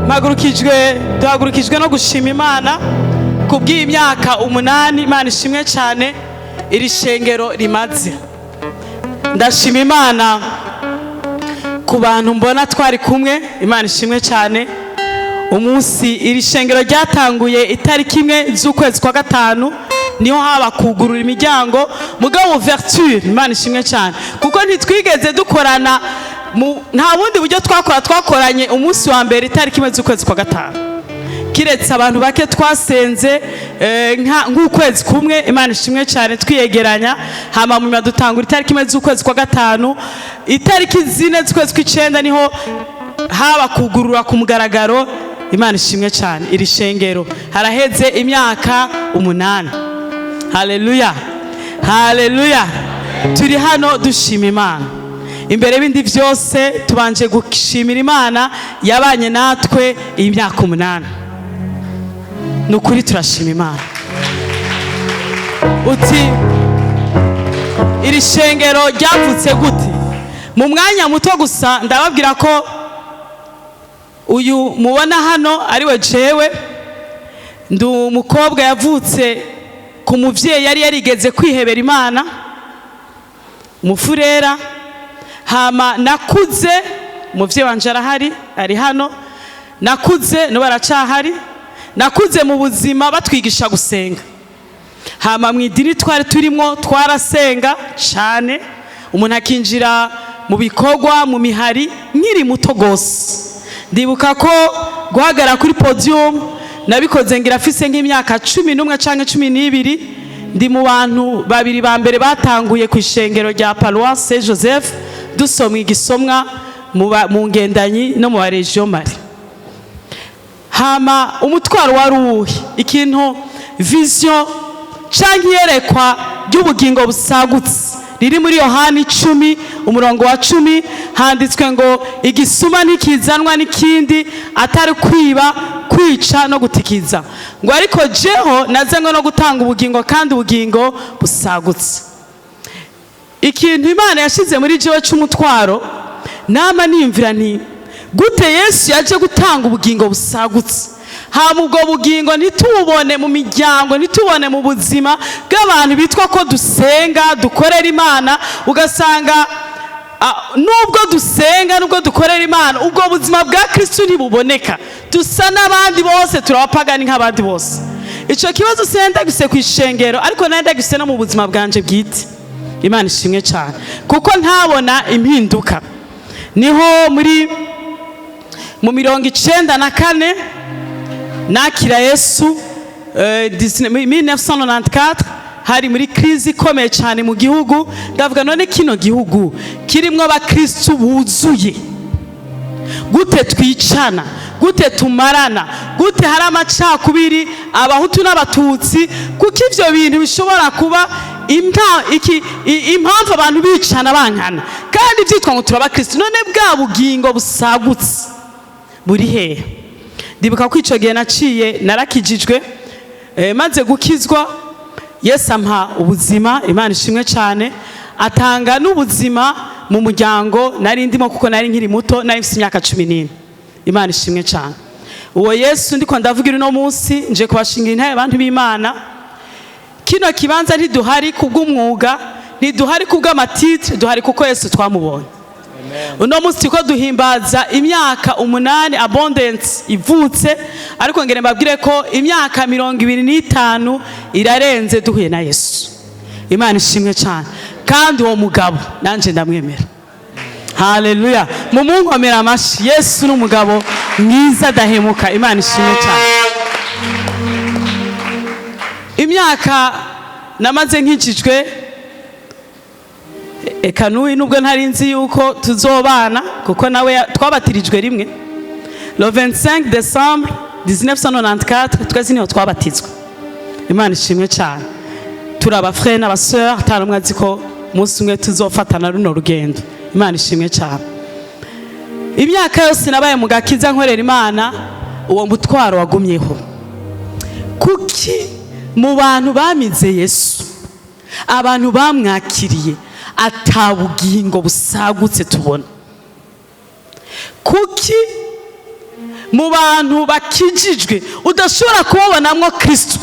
Mpagurukijwe duhagurukijwe no gushima Imana ku bw'iyi myaka 8, Imana ishimwe cyane, iri shengero rimaze. Ndashima Imana ku bantu mbona twari kumwe. Imana ishimwe cyane. Umunsi iri shengero ryatanguye, itariki 1 z'ukwezi kwa gatanu, niho haba kugurura imiryango, mugabo ouverture, Imana ishimwe cyane, kuko ntitwigeze dukorana nta bundi buryo twakora. Twakoranye umunsi wa mbere, itariki 1 z'ukwezi kwa gatanu, kiretse abantu bake twasenze nk'ukwezi kumwe, Imana ishimwe cyane, twiyegeranya. Hama mu nyuma dutangura itariki 1 z'ukwezi kwa gatanu. Itariki 4 z'ukwezi kw'icenda niho haba kugurura ku mugaragaro. Imana ishimwe cyane. Iri shengero haraheze imyaka 8. Haleluya, haleluya! Turi hano dushima Imana. Imbere y'ibindi byose, tubanje gushimira Imana yabanye natwe iyi myaka 8. Ni ukuri turashima Imana. Uti iri shengero ryavutse gute? Mu mwanya muto gusa ndababwira ko uyu mubona hano ariwe jewe. Ndi umukobwa yavutse ku mubyeyi yari yarigeze kwihebera Imana, umufurera. Hama nakuze, umubyeyi wanje arahari, ari hano. Nakuze, n'ubu aracahari. Nakuze mu buzima batwigisha gusenga. Hama mu idini twari turimo twarasenga cyane, umuntu akinjira mu bikorwa, mu mihari nkiri muto gose. Ndibuka ko guhagarara kuri podium nabikoze ngira afise nk'imyaka 11 canke 12. Ndi mu bantu babiri ba mbere batanguye ku ishengero rya Paroisse Saint Joseph, dusomwa igisomwa mu ngendanyi no mu ba Legio Marie. Hama umutwaro wari uwuhe? Ikintu, vision canke iyerekwa ry'ubugingo busagutse riri muri Yohani 10 umurongo wa 10, handitswe ngo: "Igisuma ntikizanwa n'ikindi atari kwiba, kwica no gutikiza," ngo: "Ariko jeho nazanywe no gutanga ubugingo, kandi ubugingo busagutse." Ikintu Imana yashize muri jewe c'umutwaro, nama niyumvira nti: gute Yesu yaje gutanga ubugingo busagutse, hama ubwo bugingo ntitubone mu miryango, ntitubone mu buzima bw'abantu bitwa ko dusenga, dukorera Imana? Ugasanga nubwo dusenga, nubwo dukorera Imana, ubwo buzima bwa Kristo ntibuboneka. Dusa n'abandi bose, turabapagani nk'abandi bose. Icyo kibazo senda gise ku ishengero, ariko nenda gise no mu buzima bwanje bwite. Imana ishimwe cyane, kuko ntabona impinduka. Niho muri mu 94 nakira Yesu, 1994, hari muri crise ikomeye cyane mu gihugu. Ndavuga: none kino gihugu kirimwo abakristu buzuye, gute twicana? Gute tumarana? Gute hari amacakubiri, Abahutu n'Abatutsi? Kuko ivyo bintu bishobora kuba impamvu abantu bicana, bankana, kandi byitwa ngo turabakristu. None bwa bugingo busagutse buri hehe? Ndibuka ko ico gihe naciye narakijijwe. Maze gukizwa, Yesu ampa ubuzima, Imana ishimwe cyane, atanga n'ubuzima mu muryango nari ndimo, kuko nari nkiri muto, nari mfite imyaka 14. Imana ishimwe cyane. Uwo Yesu ndiko ndavugira uno munsi, nje kubashingira intahe, abantu b'Imana. Kino kibanza ntiduhari kubw'umwuga, ntiduhari kubw'ama titres, duhari kuko Yesu twamubonye. Uno munsi turiko duhimbaza imyaka 8 Abundance ivutse, ariko ngere mbabwire ko imyaka 25 irarenze duhuye na Yesu. Imana ishimwe cyane. Kandi uwo mugabo nanjye ndamwemera. Haleluya! Mumunkomera amashi. Yesu ni umugabo mwiza adahemuka. Imana ishimwe cyane. Imyaka namaze nkikijwe, eka n'uyu, nubwo ntari nzi yuko tuzobana, kuko nawe twabatirijwe rimwe. Le 25 décembre 1994 twese niho twabatizwa. Imana ishimwe cyane. Turi aba frères n'aba sœurs, atari umwe azi ko umunsi umwe tuzofatana runo rugendo. Imana ishimwe cyane. Imyaka yose nabaye mu gakiza nkorera Imana, uwo mutwaro wagumyeho. Kuki mu bantu bamize Yesu, abantu bamwakiriye, atabugingo busagutse tubona? Kuki mu bantu bakijijwe udashobora kubabonamwo Kristo,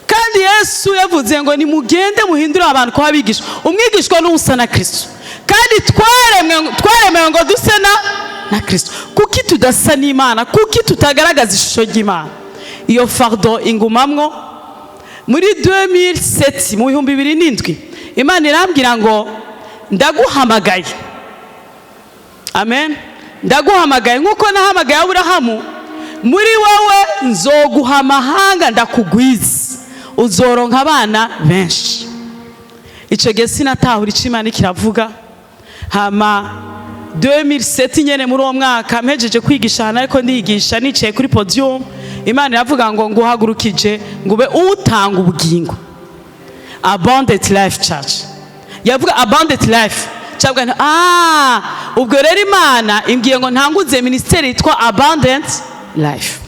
kandi Yesu yavuze ngo nimugende muhindure abantu kuba abigishwa? Umwigishwa n'usa na Kristo, kandi twaremwe, twaremewe ngo duse na Kristo. Kuki tudasa n'Imana? Kuki tutagaragaza ishusho ry'Imana? Iyo fardeau ingumamwo. Muri 2007, mu 2007, Imana irambwira ngo ndaguhamagaye. Amen. Ndaguhamagaye nk'uko nahamagaye Aburahamu. Muri wowe nzoguha amahanga, ndakugwiza, uzoronka abana benshi. Icyo gihe sinatahura icyo Imana kiravuga. Hama 2007 nyene, muri uwo mwaka, mpejeje kwigisha ahantu ariko ndigisha, nicaye kuri podium, Imana iravuga ngo nguhagurukije ngo ube utanga ubugingo, Abundant Life Church. Yavuga Abundant Life cyabwa nti ah, ubwo rero Imana imbwiye ngo ntanguze ministère yitwa Abundant Life.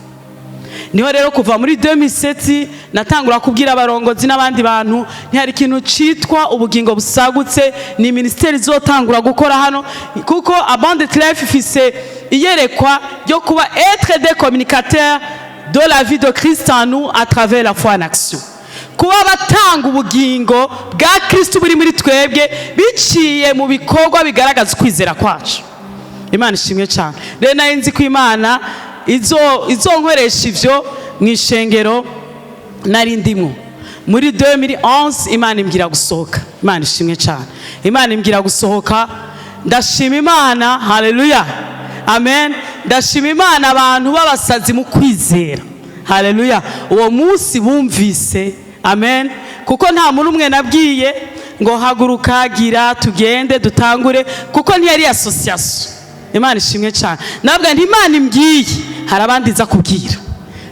Niho rero kuva muri 2007 natangura kubwira abarongozi n'abandi bantu ntihari ikintu citwa ubugingo busagutse, ni ministère izotangura gukora hano, kuko Abundant Life ifise iyerekwa ryo kuba être des communicateurs de la vie de Christ en nous à travers la foi en action, kuba batanga ubugingo bwa Kristo buri muri twebwe biciye mu bikorwa bigaragaza ukwizera kwacu. Imana ishimwe cyane. Rero nari nzi ko Imana izonkoresha ivyo mu ishengero nari ndimwo. Muri 2011 Imana imbwira gusohoka. Imana ishimwe cyane. Imana imbwira gusohoka. Ndashima Imana. Haleluya, amen. Ndashima Imana, abantu b'abasazi mu kwizera, haleluya, uwo munsi bumvise amen, kuko nta muntu umwe nabwiye ngo haguruka, gira tugende dutangure, kuko ntiyari association. Imana ishimwe cyane. Nabwo nti Imana imbwiye, hari abandi iza kubwira,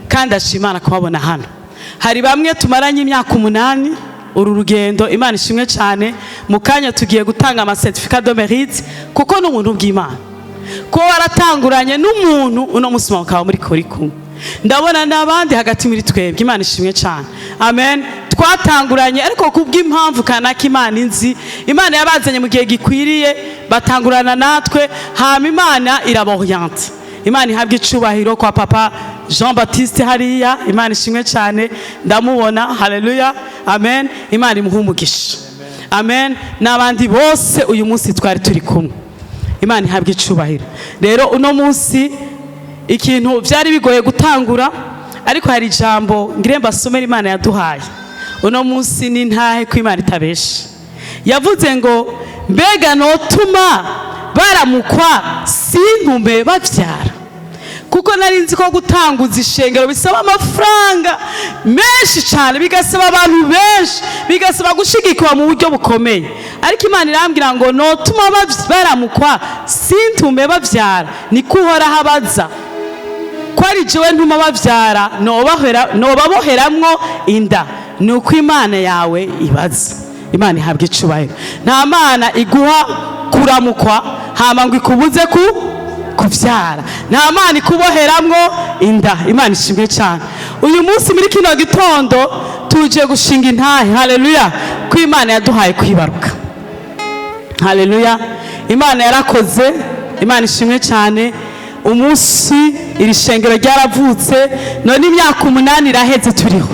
kandi ashima Imana kubabona hano. Hari bamwe tumaranye imyaka 8 uru rugendo. Imana ishimwe cyane. Mu kanya tugiye gutanga ama certificats de mérite, kuko ni ubuntu bw'Imana kuba waratanguranye n'umuntu, uno munsi mukaba muri kuri kumwe. Ndabona n'abandi hagati muri twebwe. Imana ishimwe cyane. Amen. Twatanguranye, ariko kubw'impamvu kanaka Imana inzi, Imana yabazanye mu gihe gikwiriye, batangurana natwe, hama Imana iraba oriente. Imana ihabwa icubahiro. Kwa papa Jean Baptiste hariya, Imana ishimwe cyane, ndamubona. Haleluya, amen. Imana imuhe umugisha. Amen. N'abandi bose uyu munsi twari turi kumwe, Imana ihabwa icubahiro. Rero uno munsi ikintu byari bigoye gutangura, ariko hari ijambo ngire mbasomere Imana yaduhaye uno munsi. Ni ntahe ko Imana itabesha. Yavuze ngo mbega notuma baramukwa sintume babyara? Kuko nari nzi ko gutanguza ishengero bisaba amafaranga menshi cyane, bigasaba abantu benshi, bigasaba gushigikwa mu buryo bukomeye. Ariko Imana irambwira ngo notuma baramukwa sintume babyara? Niko Uhoraho abaza. Ko ari jewe ntuma babyara, nobaboheramwo inda? Ni uko Imana yawe ibaza. Imana ihabwa icubahiro. Nta Mana iguha kuramukwa hama ngo ikubuze ku kubyara. Nta Mana ikuboheramwo inda. Imana ishimwe cyane. Uyu munsi muri kino gitondo tuje gushinga intahe, haleluya, ko Imana yaduhaye kwibaruka. Haleluya. Imana yarakoze. Imana ishimwe cyane. Umunsi iri shengero ryaravutse, none imyaka 8 iraheze turiho.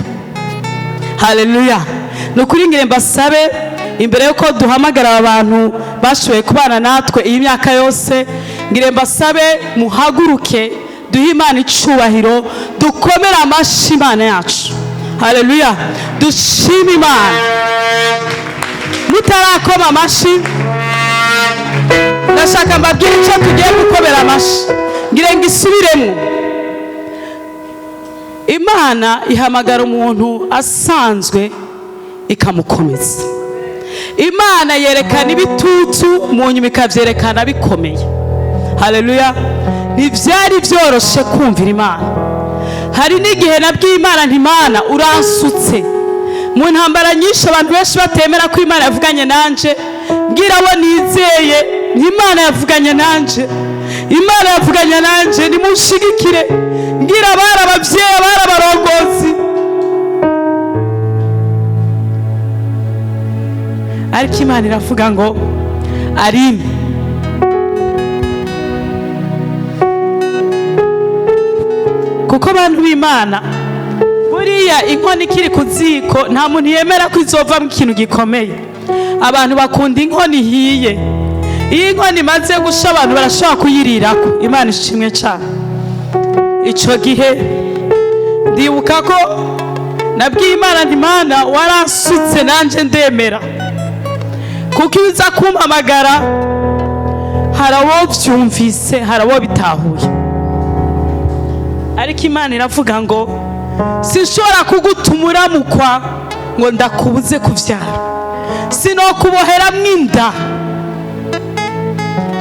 Haleluya. Ni ukuri ngire mbasabe, imbere yuko duhamagara aba bantu bashoboye kubana natwe iyi myaka yose, ngire mbasabe muhaguruke, duhe Imana icubahiro, dukomere amashyi Imana yacu. Haleluya. Dushime Imana. Mutarakoma amashyi, ndashaka mbabwire icyo tugiye gukomera amashyi. Ngire ngo isubiremo. Imana ihamagara umuntu asanzwe ikamukomeza. Imana yerekana ibitutu, mu nyuma ikabyerekana bikomeye. Haleluya. Ntibyari byoroshe kumvira Imana. Hari n'igihe nabwiye Imana nti: "Imana, uransutse mu ntambara nyinshi." Abantu benshi batemera ko Imana yavuganye nanje. Mbwira abo nizeye nti: "Imana yavuganye nanje, Imana yavuganye nanje, nimunshigikire." Mbwira abari ababyeyi, abari abarongozi, ariko Imana iravuga ngo: "Aline, kuko abantu b'Imana, buriya inkono ikiri ku ziko, nta muntu yemera ko izovamo ikintu gikomeye. Abantu bakunda inkono ihiye. Iyo inkono imaze gusha, abantu barashobora kuyirirako." Imana ishimwe cyane. Icyo gihe ndibuka ko nabwiye Imana nti: "Imana, waransutse, nanjye ndemera, kuko iyo uza kumpamagara, hari abo byumvise, hari abo bitahuye." Ariko Imana iravuga ngo: "Sinshobora kugutuma uramukwa ngo ndakubuze kubyara, sinokuboheramwo inda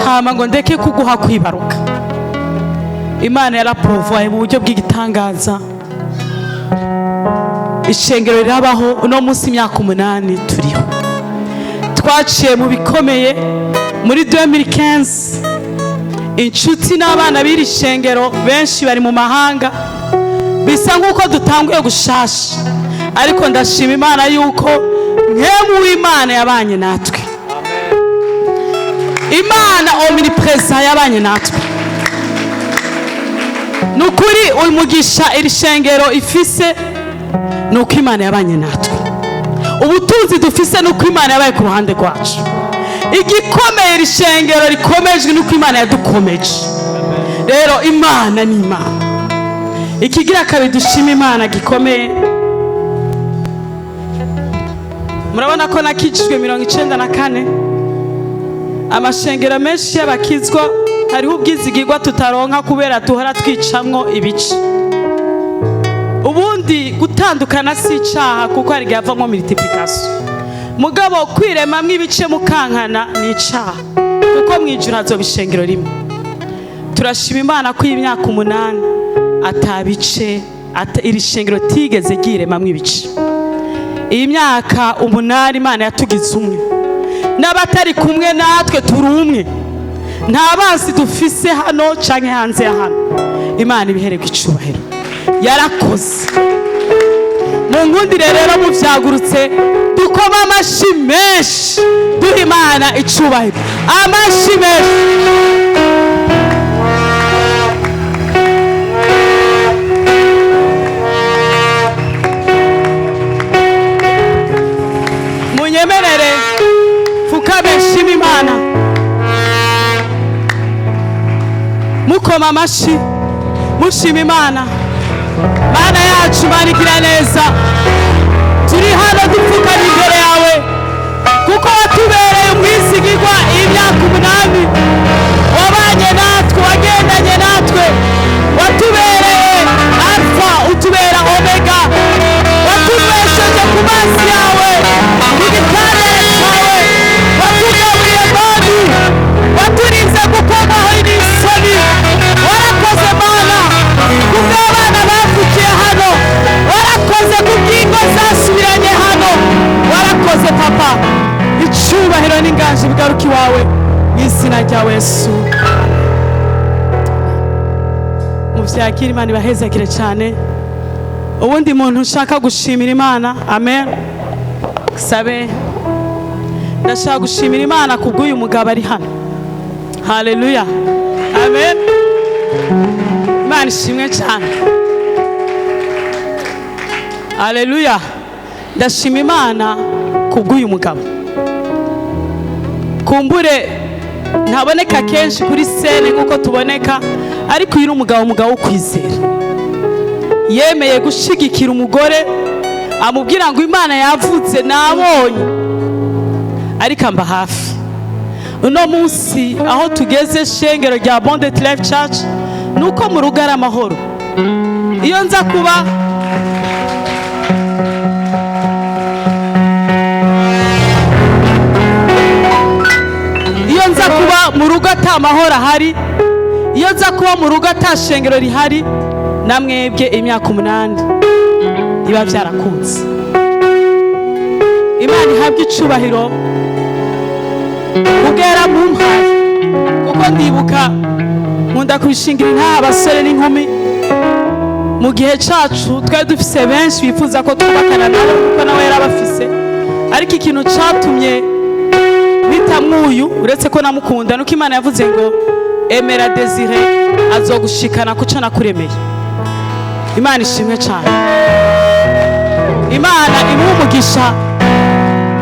hama ngo ndeke kuguha kwibaruka." Imana yaraporovoye mu buryo bw'igitangaza, ishengero rirabaho. Uno munsi imyaka 8 turiho. Twaciye mu bikomeye muri 2015. Inshuti n'abana b'iri shengero benshi bari mu mahanga, bisa nk'uko dutanguye gushasha, ariko ndashima Imana yuko Mpwemu w'Imana yabanye natwe, Imana omniprésent yabanye natwe. Ni ukuri, uyu mugisha iri shengero ifise ni uko Imana yabanye natwe. Ubutunzi dufise ni uko Imana yabaye ku ruhande rwacu. Igikomeye iri shengero rikomejwe ni uko Imana yadukomeje. Rero Imana ni Imana. Ikigira kabiri dushima Imana gikomeye, murabona ko nakijijwe 94. Amashengero menshi y'abakizwa hariho ubwizigirwa tutaronka kubera duhora twicamwo ibice. Ubundi gutandukana si icaha, kuko hari igihe havamwo multiplication. Mugabo kwiremamwo ibice mukankana ni icaha, kuko mu ijuru hazoba ishengero rimwe. Turashima Imana ko iyi myaka 8 atabice iri shengero tigeze ryiremamwo ibice. Iyi myaka 8 Imana yatugize umwe, n'abatari kumwe natwe turi umwe. Nta basi dufise hano canke hanze ya hano. Imana ibihererwa icubahiro, yarakoze. Mu nkundire rero, muvyagurutse, dukoma amashi menshi, duha Imana icubahiro. Amashi menshi. Munyemerere fukame nshima Imana, mukoma amashi, mushima Imana. Mana yacu, Mana igira neza, turi hano dupfukamye imbere yawe kuko watubereye umwizigirwa. Iyi myaka 8 wabanye natwe, wagendanye natwe, watubereye Alfa, utubera Omega, watubesheje ku mazi yawe, ku gitare cyawe, watugaburiye manu, waturinze gukomaho n'isoni. Warakoze Mana kubw'abana bavukiye hano, warakoze kubw'ingo zasubiranye hano, warakoze Papa. Icyubahiro n'inganji bigaruka iwawe mu izina rya Yesu. Muvyakire, Imana ibahezagire cyane. Ubundi muntu ushaka gushimira Imana, amen. Sabe, ndashaka gushimira Imana kubw'uyu mugabo ari hano. Haleluya, amen. Imana ishimwe cyane. Haleluya. Ndashima Imana kubw'uyu mugabo. Kumbure ntaboneka kenshi kuri scène nk'uko tuboneka, ariko uyu ni umugabo, umugabo wo kwizera. Yemeye gushigikira umugore, amubwira ngo: "Imana yavutse, nabonye." Ariko amba hafi. Uno munsi aho tugeze, shengero rya Abundant Life Church, ni uko mu rugo ari amahoro. Iyo nza kuba mu rugo ata mahoro ahari, Iyo nza kuba mu rugo atashengero rihari, namwebwe imyaka 8 biba byarakunze. Imana ihabwe icubahiro kubwera mumpaye, kuko ndibuka nkunda kubishingira intaha abasore n'inkumi. Mu gihe cacu twari dufise benshi bifuza ko twubakana nabo, kuko nawe yari abafise, ariko ikintu catumye bitamwuyu, uretse ko namukunda, nuko Imana yavuze ngo emera Desire azogushikana kuco nakuremeye. Imana ishimwe cyane. Imana imuha umugisha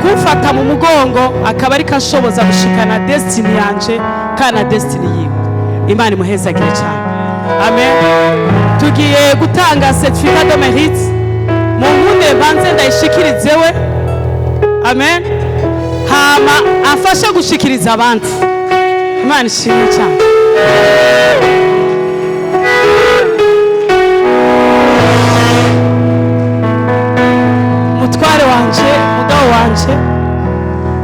kumfata mu mugongo, akaba ariko ashoboza gushikana destiny yanje kandi na destiny yiwe. Imana imuhezagire cyane. Amen. Tugiye gutanga certificat de mérite. Mu nkunde mbanze ndayishikirize we. Amen. Hama afashe gushikiriza abandi. Imana ishimwe cyane. Mutware wanje, mugabo wanje,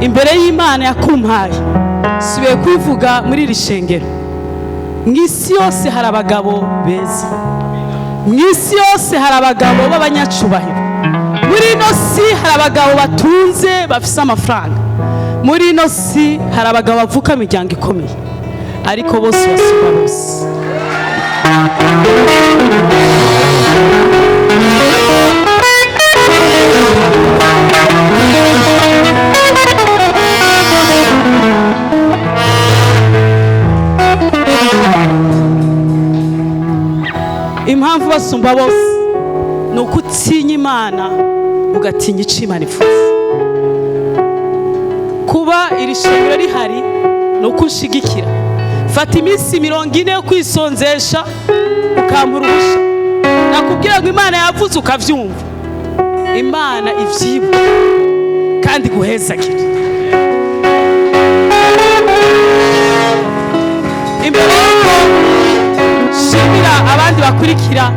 imbere y'Imana yakumpaye, subiye kubivuga muri iri shengero, mu isi yose hari abagabo beza, mu isi yose hari abagabo b'abanyacubahiro, muri ino si hari abagabo batunze bafise amafaranga, muri ino si hari abagabo bavuka mu miryango ikomeye, ariko bose basumba bose. Impamvu basumba bose ni uko utinya Imana, ugatinya icyo Imana ifuza. Kuba iri shengero rihari ni uko unshigikira. Fata iminsi 40 yo kwisonzesha ukampa uruhushya, nakubwira ngo Imana yavuze ukavyumva. Imana ivyibuka kandi iguhezagire. Imbere y'uko shimira abandi bakurikira,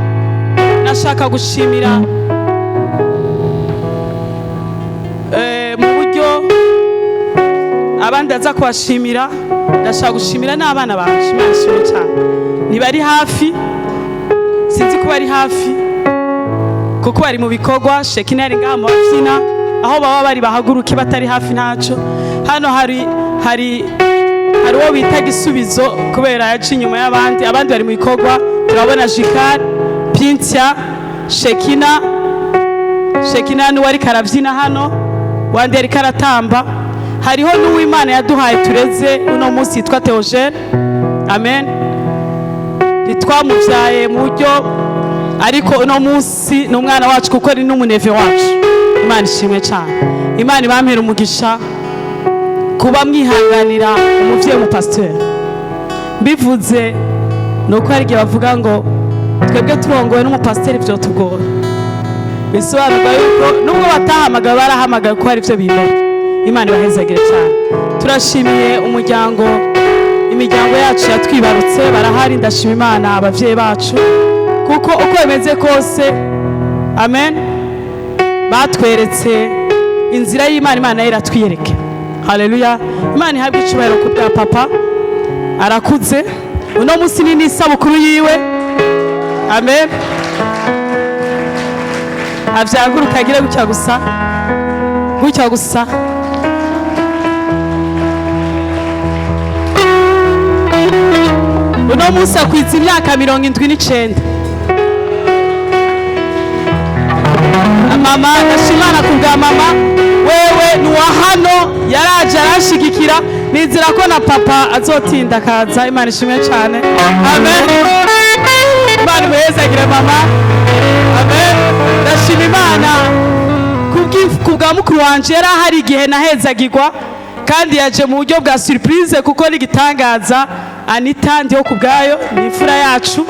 nashaka gushimira mu buryo abandi aza kubashimira. Ndashaka gushimira n'abana banje. Imana ishimwe cyane. Ntibari hafi, sinzi ko bari hafi kuko bari mu bikorwa. Shekina yari ngaha mu babyina, aho baba bari bahaguruke, batari hafi ntaco. Hano hari hari hari uwo bita Gisubizo, kubera yaca inyuma y'abandi, abandi bari mu bikorwa. Turabona Jikari, Pintia, Shekina. Shekina niwe ariko arabyina hano, wandi ariko aratamba. Hariho n'uwimana yaduhaye tureze uno munsi yitwa Theogene. Amen. Ntitwamubyaye mu buryo, ariko uno munsi ni umwana wacu kuko ari n'umuneve wacu. Imana ishimwe cyane. Imana ibampera umugisha kuba mwihanganira umuvyeyi w'umupasiteri. Mbivuze ni uko hari igihe bavuga ngo twebwe turongowe n'umupasiteri vyotugora, bisobanurwa yuko nubwo batahamagawe barahamagawe ko hari ivyo bimenya. Imana ibahezagire cyane. Turashimiye umuryango, imiryango yacu yatwibarutse barahari. Ndashima Imana abavyeyi bacu, kuko uko bimeze kose, amen, batweretse inzira y'Imana. Imana nayo iratwiyereke. Haleluya. Imana ihabwe icubahiro ku bwa papa, arakuze. Uno munsi ni n'isabukuru yiwe. Amen. Avyaguruka agire gutya gusa, gutya gusa. Uno munsi akwiza imyaka 79. Mama, ndashimana ku bwa mama wewe, ni uwa hano, yaraje aranshigikira. Nizera ko na papa azotinda akaza. Imana ishimwe cyane. Amen. Imana imuhezagire mama. Amen. Ndashima Imana ku bwa mukuru wanje, yari ahari igihe nahezagirwa, kandi yaje mu buryo bwa surprise, kuko n'igitangaza. Anita ndiho ku bwayo, ni imfura yacu.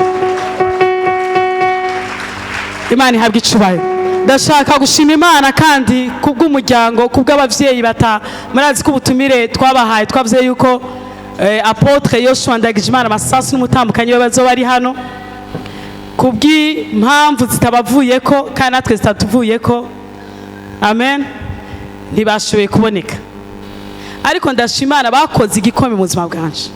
Imana ihabwa icubahiro. Ndashaka gushima Imana kandi kubw'umuryango, kubw'abavyeyi bata murazi ko ubutumire twabahaye, twavuze yuko Apôtre Yoshua Ndagijimana Masasu n'umutambukanyi we bazoba bari hano, kubw'impamvu zitabavuyeko kandi natwe zitatuvuyeko, amen, ntibashoboye kuboneka. Ariko ndashima Imana bakoze igikombe mu buzima bwanje.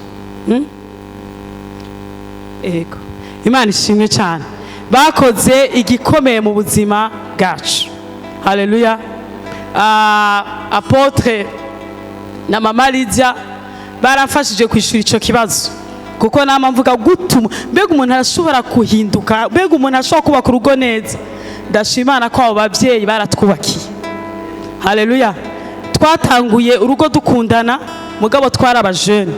Ego, Imana ishimwe cyane. Bakoze igikomeye mu buzima bwacu. Haleluya. Apôtre na mama Lydia barafashije kwishyura icyo kibazo, kuko nama mvuga gutuma mbega umuntu arashobora kuhinduka, mbega umuntu ashobora kubaka urugo neza. Ndashima Imana ko abo babyeyi baratwubakiye. Haleluya. Twatanguye urugo dukundana, mugabo twari abajene,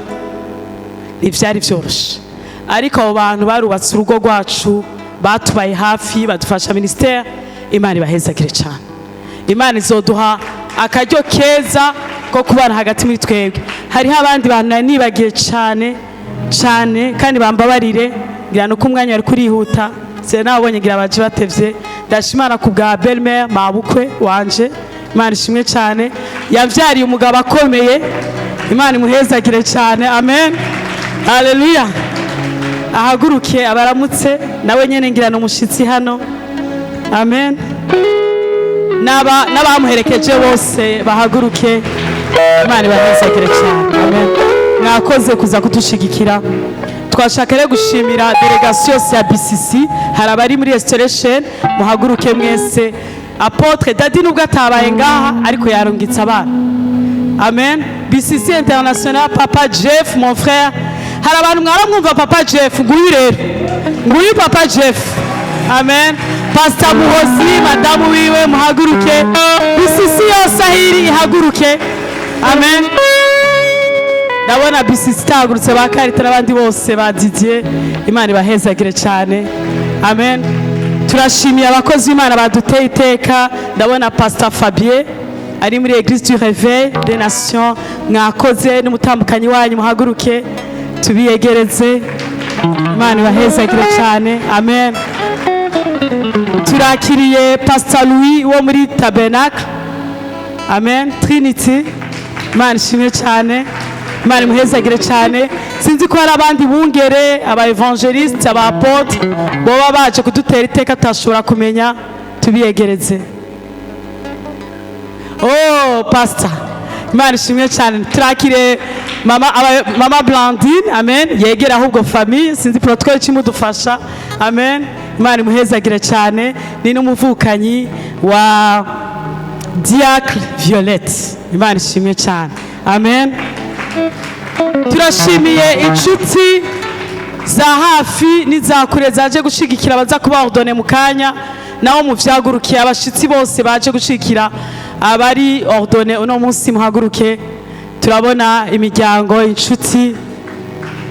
ntibyari byoroshe, ariko abo bantu barubatse urugo rwacu, batubaye hafi, badufasha ministère. Imana ibahezagire cyane. Imana izoduha akaryo keza ko kubana hagati muri twebwe. Hariho abandi bantu nari nibagiye cyane cyane, kandi bambabarire, ngira nuko umwanya wari kurihuta, se nabonye ngira baje batevye. Ndashimana ku bwa belle-mère, mabukwe wanje. Imana ishimwe cyane, yavyariye umugabo akomeye. Imana imuhezagire cyane. Amen, haleluya. Ahaguruke abaramutse, nawe nyene ngira ni umushitsi hano. Amen. N'abamuherekeje bose bahaguruke. Imana ibahezagire cyane. Amen. Mwakoze kuza kudushigikira. Twashaka rero gushimira délégation yose ya BCC. Hari abari muri restoration, muhaguruke mwese. Apôtre Dadi, nubwo atabaye ngaha, ariko yarungitse abana. Amen. BCC International, papa Jeff, mon frère. Hari abantu mwaramwumva papa Jeff, nguyu rero, nguyu papa Jeff. Amen. Pastor Muhozi, madamu wiwe, muhaguruke. BCC yose ahiri ihaguruke. Amen. Ndabona BCC itahagurutse, ba Karita n'abandi bose, ba Didier. Imana ibahezagire cyane. Amen. Turashimiye abakozi b'Imana baduteye iteka. Ndabona Pastor Fabien ari muri Église du Réveil des Nations. Mwakoze n'umutambukanyi wanyu, muhaguruke tubiyegereze. Imana ibahezagire cyane. Amen. Turakiriye Pastor Louis wo muri Tabernacle, amen, Trinity. Imana ishimwe cyane, Imana imuhezagire cyane. Sinzi ko hari abandi bungere, aba évangéliste, aba apôtre boba baje kudutera iteka tutashobora kumenya, tubiyegereze. Oh, pastor, Imana ishimwe cyane. Turakire mama, mama Blandine. Amen. Yegera ahubwo famille, sinzi protocole kimudufasha. Amen. Imana imuhezagire cyane. Ni n'umuvukanyi wa Diacre Violette. Imana ishimwe cyane. Amen. Turashimiye inshuti za hafi n'iza kure zaje gushigikira abaza kuba ordonné mu kanya. Naho muvyagurukiye, abashitsi bose baje gushigikira abari ordonné uno munsi, muhaguruke. Turabona imiryango, inshuti,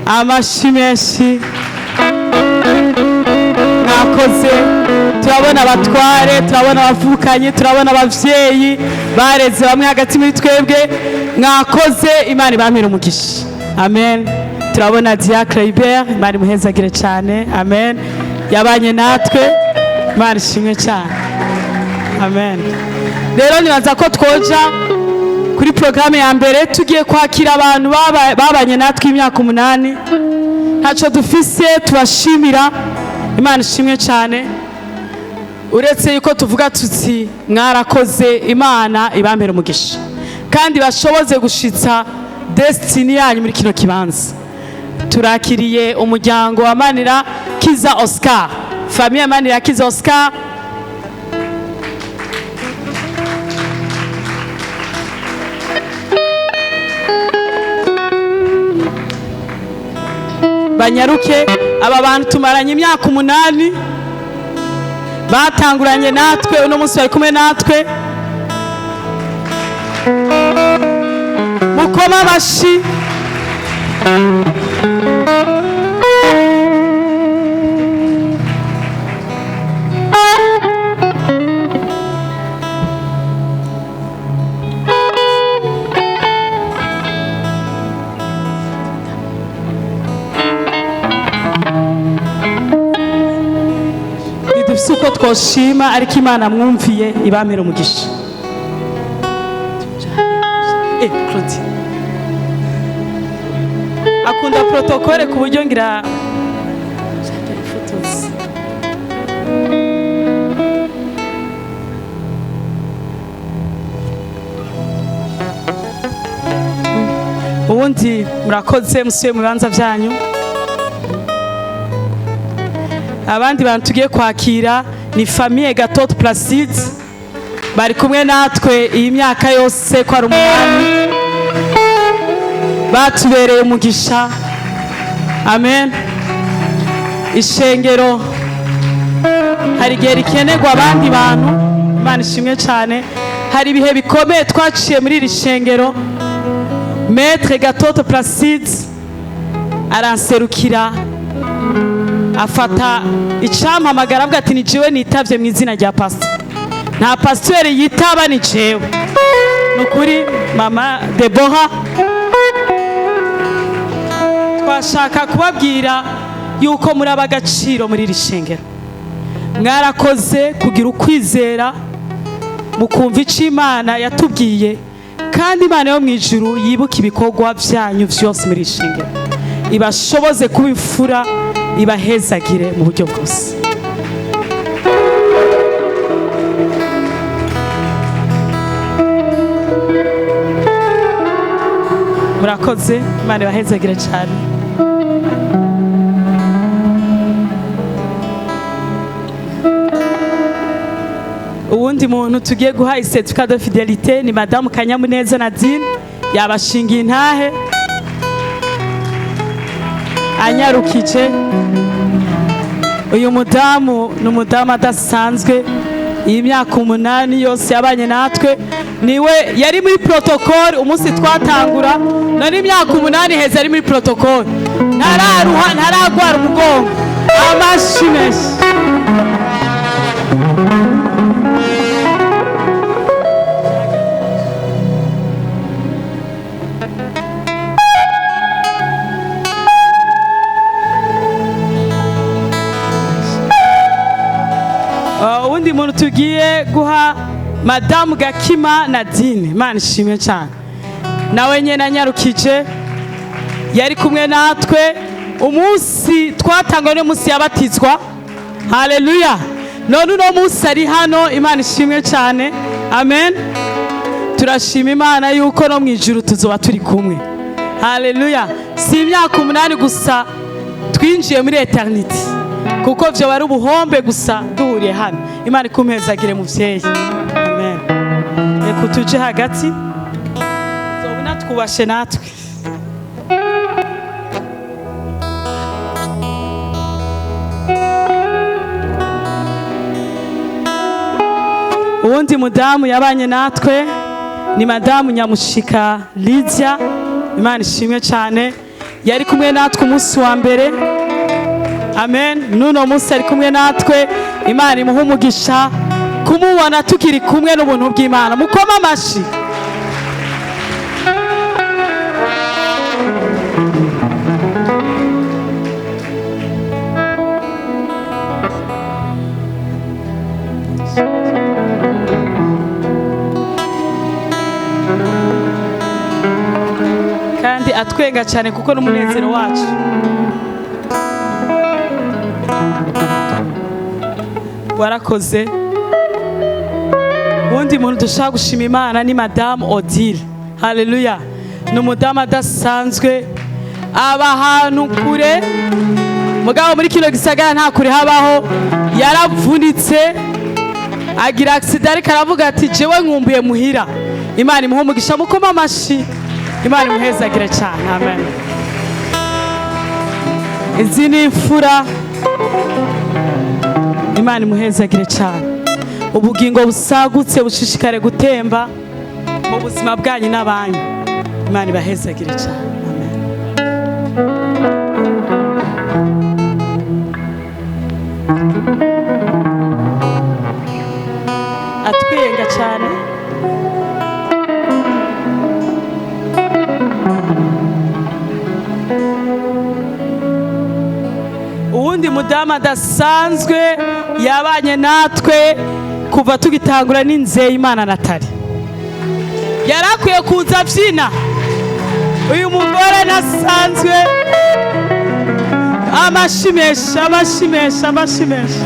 amashi menshi, mwakoze. Turabona abatware, turabona abavukanye, turabona abavyeyi bareze bamwe hagati muri twebwe. Mwakoze, Imana ibampere umugisha. Amen. Turabona Diacre Hubert, Imana imuhezagire cyane. Amen. Yabanye natwe, Imana ishimwe cyane. Amen. Rero nibaza ko twoja kuri porogaramu ya mbere. Tugiye kwakira abantu babanye natwe imyaka 8. Ntacyo dufise tubashimira. Imana ishimwe cyane, uretse yuko tuvuga tuti mwarakoze. Imana ibampere umugisha kandi bashoboze gushitsa destiny yanyu muri kino kibanza. Turakiriye umuryango wa Manira Kiza Oscar, famille Manira Kiza Oscar. Banyaruke. Aba bantu tumaranye imyaka 8, batanguranye natwe, uno munsi bari kumwe natwe. Mukoma amashi. Ntidufise uko twoshima, ariko Imana mwumviye ibampera umugisha. Claudine akunda protocole ku buryo ngira ifotozi. Ubundi murakoze, musuye mu bibanza byanyu. Abandi bantu tugiye kwakira ni famille Gatoto Placide, bari kumwe natwe iyi myaka yose ko ari 8, batubereye umugisha. Amen. Ishengero hari igihe rikenerwa abandi bantu. Imana ishimwe cyane. Hari ibihe bikomeye twaciye muri iri shengero. Maître Gatoto Placide aranserukira, afata icampamagara avuga ati: "Ni jewe nitavye mu izina rya pastor, nta pasiteri yitaba, ni jewe." Ni ukuri, mama Debora, twashaka kubabwira yuko muri ab'agaciro muri iri shengero. Mwarakoze kugira ukwizera, mukumva icyo Imana yatubwiye, kandi Imana yo mu ijuru yibuka ibikorwa byanyu byose muri iri shengero, ibashoboze kuba imfura, ibahezagire mu buryo bwose. Murakoze, Imana ibahezagire cyane. Uwundi muntu tugiye guha certificat de fidélité ni Madamu Kanyamuneza Nadine, yabashingiye intahe anyarukije. Uyu mudamu ni umudamu adasanzwe. Iyi myaka 8 yose yabanye natwe, niwe yari muri protocole umunsi twatangura. None imyaka 8 heza ari muri protocole, ntararuha, ntaragwara umugongo. Amashi menshi. Uwundi muntu tugiye guha, Madamu Gakima Nadine, Imana ishimwe cyane, nawe nyine anyarukije. Yari kumwe natwe umunsi twatangwa n'umunsi yabatizwa. Haleluya! None uno munsi ari hano, Imana ishimwe cyane. Amen. Turashima Imana yuko no mu ijuru tuzoba turi kumwe. Haleluya! Si imyaka 8 gusa, twinjiye muri eternity, kuko byo bari ubuhombe gusa duhuriye hano. Imana ikumpezagire, muvyeyi. Amen. Reka tuje hagati, uzobona twubashe natwe. Uwundi mudamu yabanye natwe ni Madamu Nyamushika Lydia. Imana ishimwe cyane, yari kumwe natwe umunsi wa mbere. Amen. N'uno munsi ari kumwe natwe. Imana imuha umugisha. Kumubona tukiri kumwe n'ubuntu bw'Imana. Mukoma amashi. Kandi atwenga cyane kuko n'umunezero wacu. Warakoze. Uwundi muntu dushaka gushima Imana ni Madamu Odile. Haleluya! Ni umudamu adasanzwe, aba ahantu kure, mugabo muri kino gisagara nta kure habaho. Yaravunitse, agira accident, ariko aravuga ati: "Jewe nkumbuye muhira." Imana imuhe umugisha. Mukoma amashi. Imana imuhezagire cyane. Amen. Izi ni imfura. Imana imuhezagire cyane. Ubugingo busagutse bushishikare gutemba mu buzima bwanyu n'abanyu. Imana ibahezagire cyane. Amen. Atwenga cyane. Uwundi mudamu adasanzwe yabanye natwe kuva tugitangura n'Inzeyimana Natali. Yarakwiye kuza abyina. Uyu mugore nasanzwe. Amashi menshi, amashi menshi, amashi menshi.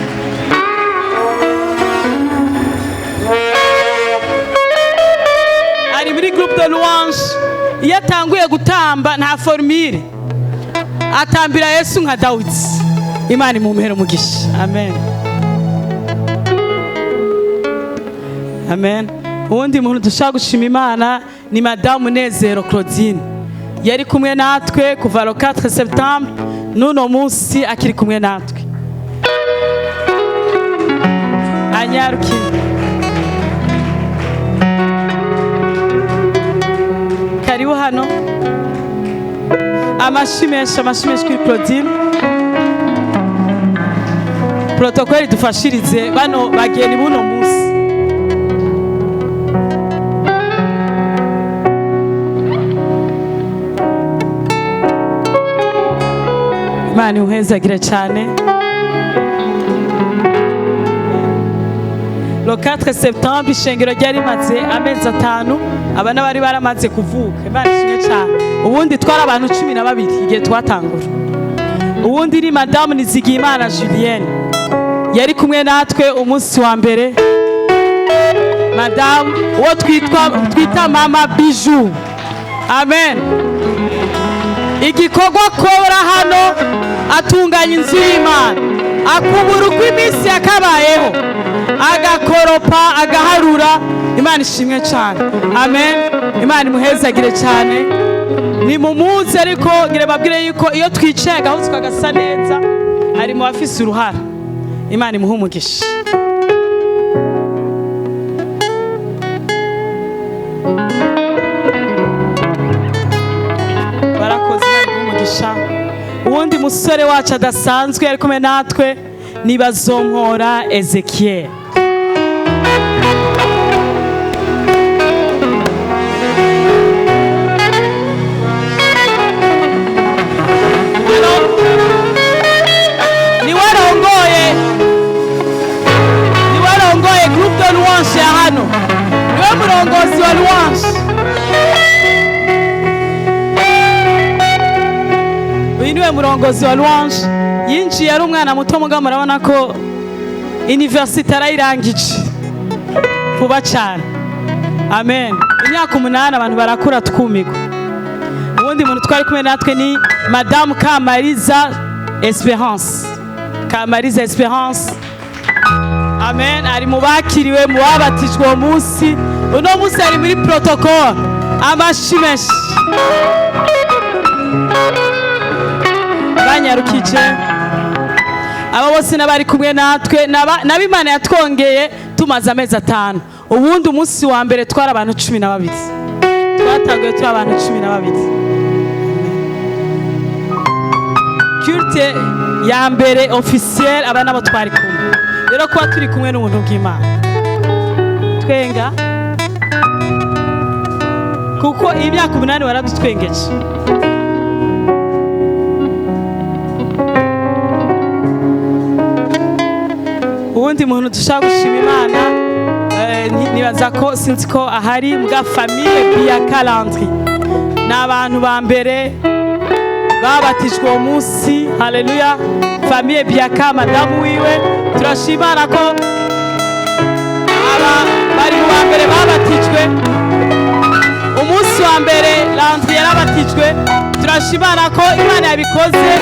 Ari muri groupe de louange. Iyo atanguye gutamba nta formule, atambira Yesu nka Dawidi. Imana imumpere umugisha. Amen, amen. Uwundi muntu dushaka gushima Imana ni Madamu Munezero Claudine, yari kumwe natwe kuva le 4 septembre, n'uno munsi akiri kumwe natwe. Anyarukire, karibu hano. Amashi menshi, amashi menshi kuri Claudine. Protocole dufashirize bano bageni buno munsi. Imana imuhezagire cyane. Le 4 septembre ishengero ryari rimaze amezi 5, abana bari baramaze kuvuka. Imana ishimwe cyane. Ubundi twari abantu 12 igihe twatangura. Ubundi ni Madamu Nizigiyimana Julienne, yari kumwe natwe umunsi wa mbere. Madamu uwo twita Mama Bijou. Amen. Igikorwa akora hano, atunganya inzu y'Imana, akubura uko iminsi yakabayeho, agakoropa, agaharura. Imana ishimwe cyane. Amen. Imana imuhezagire cyane. Ni mu munsi, ariko ngire babwire yuko iyo twicaye agahuzu kagasa neza, ari mu bafise uruhara. Imana imuhe umugisha. Barakoze, Imana imuhe umugisha. Uwundi musore wacu adasanzwe ari kumwe natwe ni Bazompora Ezekiel. Niwe arongoye groupe de louange ya hano, niwe murongozi wa louange. Uyu niwe murongozi wa louange. Yinjiye ari umwana muto, mugabo murabona ko université arayirangije vuba cyane. Amen. Imyaka 8 abantu barakura twumirwa. Ubundi muntu twari kumwe natwe ni Madame Kamariza Esperance. Kamariza Esperance, amen. Ari mu bakiriwe, mu babatijwe uwo munsi. Uno munsi ari muri protocole. Amashi menshi. Banyarukije aba bose n'abari kumwe natwe, n'abimana yatwongeye tumaze amezi 5. Ubundi umunsi wa mbere twari abantu 12, twatanguye turi abantu 12. Culte ya mbere officiel, aba nabo twari kumwe. Rero kuba turi kumwe n'ubuntu bw'Imana, twenga kuko imyaka 8 waradutwengeje. Ubundi muntu dushaka gushima Imana, nibaza ko sinzi ko ahari mbwa famille Biaka Landry, ni abantu ba mbere babatijwe uwo munsi. Haleluya. Famille Biaka, madamu wiwe, turashima ko aba bari mu ba mbere babatijwe umunsi wa mbere. Landry yarabatijwe. Turashima ko Imana yabikoze,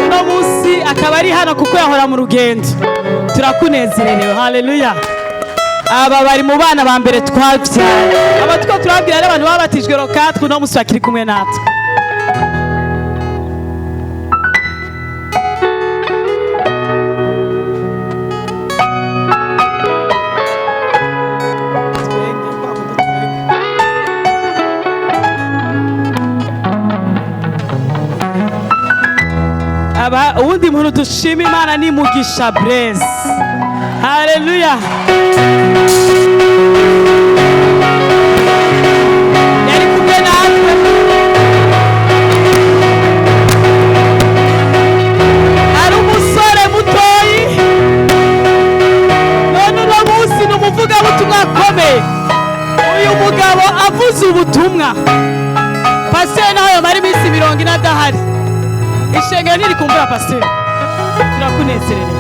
uno munsi akaba ari hano kuko yahora mu rugendo. Turakunezerewe. Haleluya. Aba bari mu bana ba mbere twabyaye. Aba two turabwira n'abantu babatijwe le 4, uno munsi bakiri kumwe natwe. Aba uwundi muntu dushima Imana ni Mugisha Blaise. Haleluya. Yari kumwe natwe. Ari umusore mutoyi, none uno munsi ni umuvugabutumwa akomeye. Uyu mugabo avuze ubutumwa, pasiteri nawe yamara iminsi 40 adahari, ishengero ntirikumbura pasiteri. Turakunezerewe.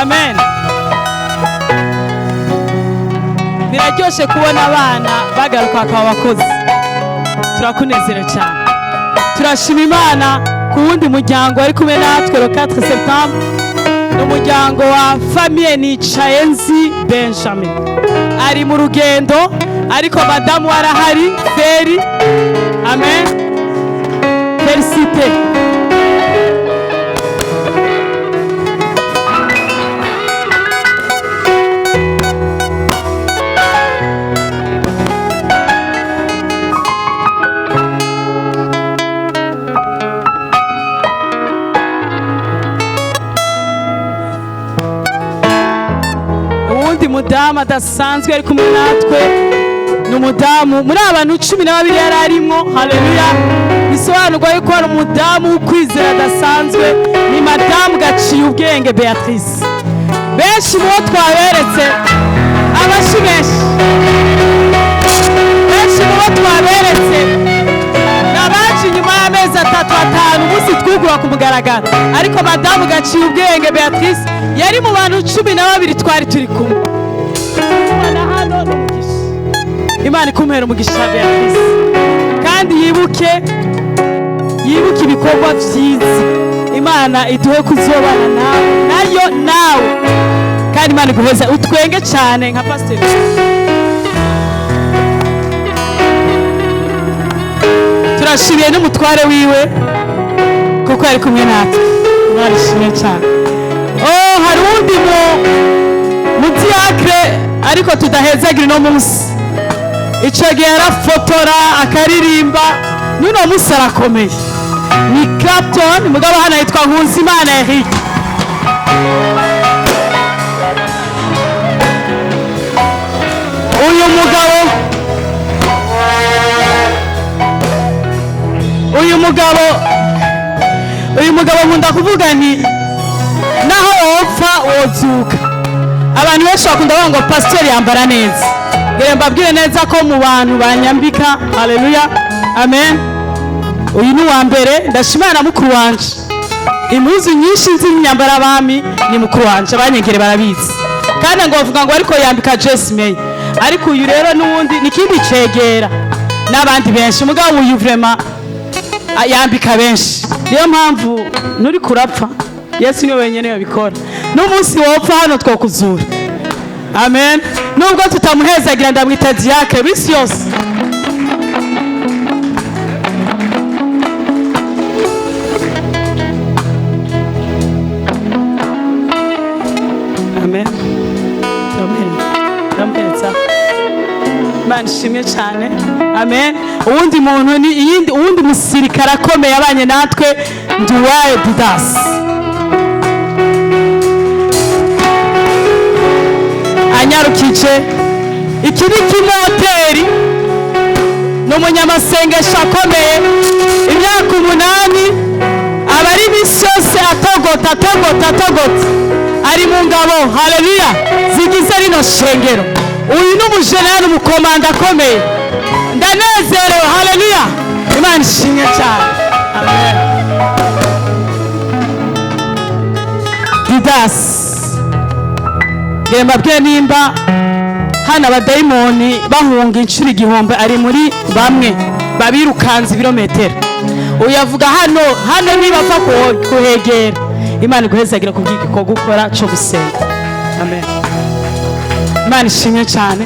Amen. Biraryoshe kubona abana bagaruka bakaba abakozi. Turakunezerewe cyane. Turashima Imana Ku wundi muryango wari kumwe natwe le 4 septembre, ni umuryango wa famille Nicayenzi Benjamin. Ari mu rugendo, ariko madamu arahari. Feri, amen, félicité. Uwundi mudamu adasanzwe ari kumwe natwe ni umudamu muri abantu 12 yari arimwo. Haleluya! Bisobanurwa yuko hari umudamu w'ukwizera adasanzwe, ni madamu Gaciye Ubwenge Beatrice. Benshi mu bo twaberetse, abashi benshi, benshi mu bo twaberetse ni abaje inyuma y'amezi 3, 5, umunsi twugura ku mugaragaro. Ariko madamu Gaciye Ubwenge Beatrice yari mu bantu 12 twari turi kumwe. Kumubona hano ni umugisha. Imana ikumpera umugisha, Beatrice, kandi yibuke, yibuke ibikorwa byiza. Imana iduhe kuzobana nawe, nayo nawe, kandi Imana iguheza utwenge cyane nka pasiteri. Turashimiye n'umutware wiwe kuko yari kumwe natwe. Imana ishimwe cyane. Oh, hari uwundi mu diacre ariko tudahezagira uno munsi. Icyo gihe yarafotora, akaririmba, n'uno munsi arakomeye, ni Clapton. Mugabo hano yitwa Nkunzimana Eric. Uyu mugabo nkunda kuvuga nti naho wopfa wozuka. Abantu benshi bakunda bavuga ngo pasiteri yambara neza. Ngira mbabwire neza ko mu bantu banyambika, haleluya, amen, uyu ni uwa mbere. Ndashimana na mukuru wanje. Impuzu nyinshi z'imyambaro abami ni mukuru wanje, abanyengere barabizi. Kandi ngo bavuga ngo ariko yambika Jesse May, ariko uyu rero n'uwundi ni ikindi cegera n'abandi benshi. Mugabo uyu vraiment yambika benshi, niyo mpamvu nturi kurapfa. Yesu niwe wenyine yabikora. N'umunsi wopfa hano twokuzura, amen. Nubwo tutamuhezagira, ndamwita diacre bisi yose. Amen, amen. Ndamuhereza. Imana ishimwe cyane, amen. Uwundi muntu ni iyindi, uwundi musirikare akomeye abanye natwe, Nduwaye Didasi. Anyarukije, iki ni kimoteri, ni umunyamasengesho akomeye. Imyaka 8 aba ari iminsi yose atogota, atogota, atogota, ari mu ngabo, haleluya, zigize rino shengero. Uyu ni umujenerali, umukomanda akomeye. Ndanezerewe, haleluya. Imana ishimwe cyane, amen. Didasi, ngira mbabwire nimba hano abadayimoni bahunga inshuro 1000, ari muri bamwe babirukanza ibirometero. Uyu avuga hano, hano nibapfa kuhegera. Imana iguhezagira kubw'igikorwa ukora cyo gusenga, amen. Imana ishimwe cyane.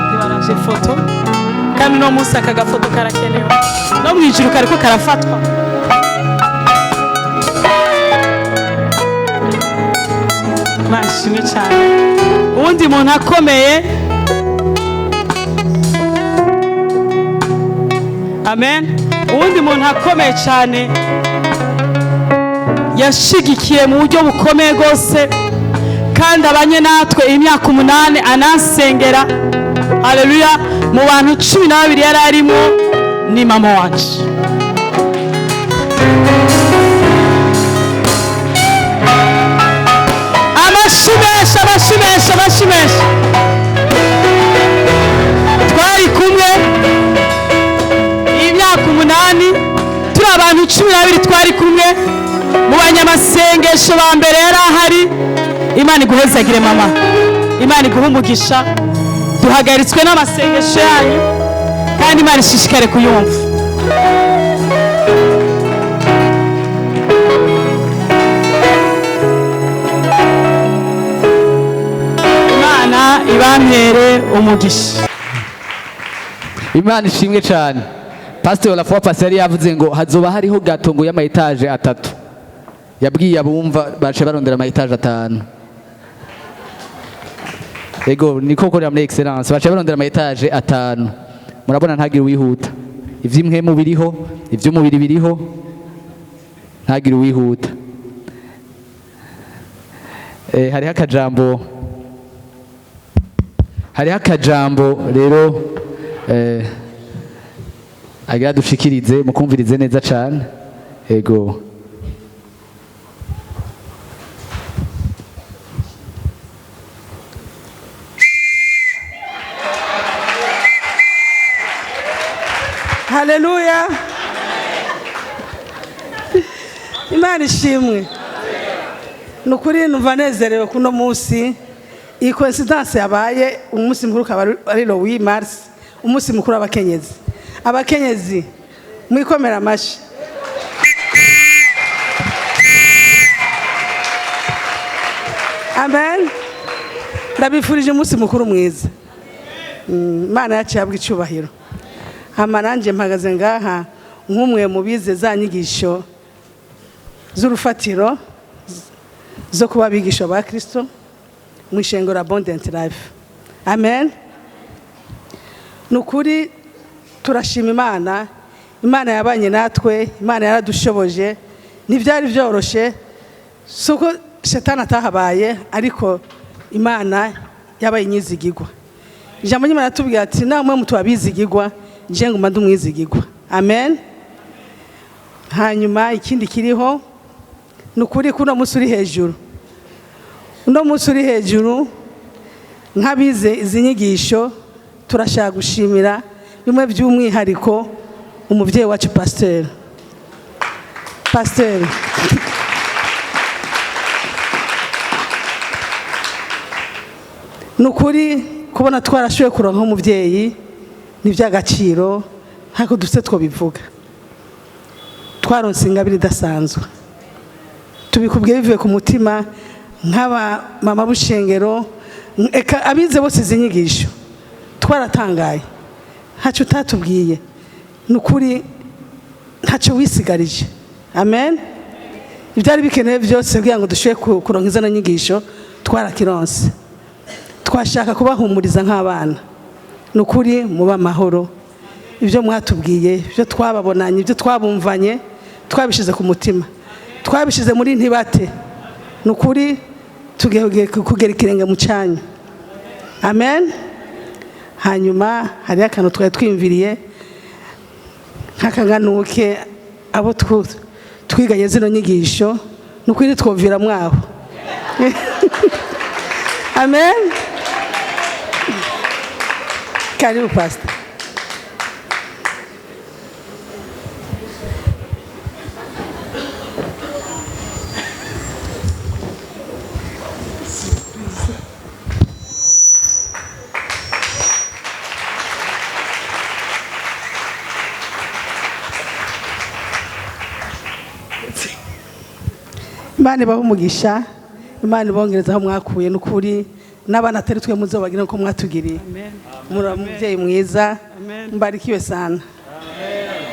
Ntibaraje ifoto, kandi uno munsi aka gafoto karakenewe, no mu ijuru kariko karafatwa. Imana ishimwe cyane. Uwundi muntu akomeye, amen, uwundi muntu akomeye cyane yashigikiye mu buryo bukomeye rwose kandi abanye natwe imyaka 8, anasengera, haleluya, mu bantu 12 yari arimo, ni mama wanje. Amashi menshi, amashi menshi, amashi menshi. Twari kumwe imyaka 8, turi abantu 12 twari kumwe. Mu banyamasengesho ba mbere yari ahari. Imana iguhezagire mama, Imana iguhe umugisha. Duhagaritswe n'amasengesho yanyu kandi Imana ishishikare kuyumva. Imana ibampere umugisha. Imana ishimwe cyane. Pastor la fois passée yari yavuze ngo hazoba hariho gâteau ngo y'ama étages atatu. Yabwiye abumva bace barondera ama étages atanu. Ego niko korera muri Excellence, bace barondera ama étages atanu. Murabona, ntagire uwihuta. Ivy'impwemu biriho, ivy'umubiri biriho, ntagire uwihuta. Hariho akajambo rero agira dushikirize, mukumvirize neza cane. Ego. Haleluya, Imana ishimwe. Ni ukuri numva nezerewe kuno munsi. Iyi coïncidence yabaye, umunsi mukuru ukaba ari le 8 mars, umunsi mukuru w'abakenyezi. Abakenyezi, mwikomera amashyi. Amen. Ndabifurije umunsi mukuru mwiza. Imana yacu yabwa icyubahiro. Hama nanjye mpagaze ngaha nk'umwe mu bize za nyigisho z'urufatiro zo kuba abigisha ba Kirisito mu ishengero Abundant Life. Amen. Ni ukuri turashima Imana. Imana yabanye natwe, Imana yaradushoboje. Ntibyari byoroshye, si uko shetani atahabaye, ariko Imana yabaye inyizigigwa. Ijambo ry'Imana ratubwira ati: "Namwe mutu abizigigwa, nje nguma ndi umwizigigwa." Amen. Hanyuma ikindi kiriho ni ukuri ko uno munsi uri hejuru, uno munsi uri hejuru. Nk'abize izi nyigisho, turashaka gushimira bimwe by'umwihariko umubyeyi wacu pasiteri. Pasiteri, ni ukuri kubona twarashoboye kuronka umubyeyi ni iby'agaciro, ntabwo dufite twabivuga. Twaronse ingabire idasanzwe. Tubikubwiye bivuye ku mutima nk'aba mama bushengero, eka abize bose izi nyigisho. Twaratangaye, ntacyo utatubwiye. Ni ukuri ntacyo wisigarije. Amen. Ibyari bikenewe byose kugira ngo dushobore kuronka izano nyigisho twarakironse. Twashaka kubahumuriza nk'abana. Ni ukuri muba amahoro. Ibyo mwatubwiye, ibyo twababonanye, ibyo twabumvanye, twabishyize ku mutima, twabishyize muri ntibate. Ni ukuri tugiye kugera ikirenge mu cyanyu. Amen. Hanyuma hariho akantu twari twiyumviriye nk'akanganuke abo twiganye zino nyigisho. Ni ukuri twumvira mwaho. Amen. Karibu, pastor. Imana ibahe umugisha, Imana ibongereza aho mwakuye. N'ukuri n'abana atari twe muzobagira uko mwatugiriye. Muri umubyeyi mwiza. Amen. Mbarikiwe sana.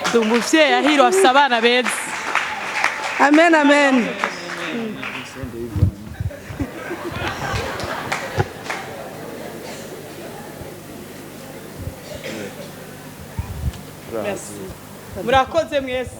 Ndi umuvyeyi ahirwa, afise abana beza. Amen, amen. Murakoze mwese.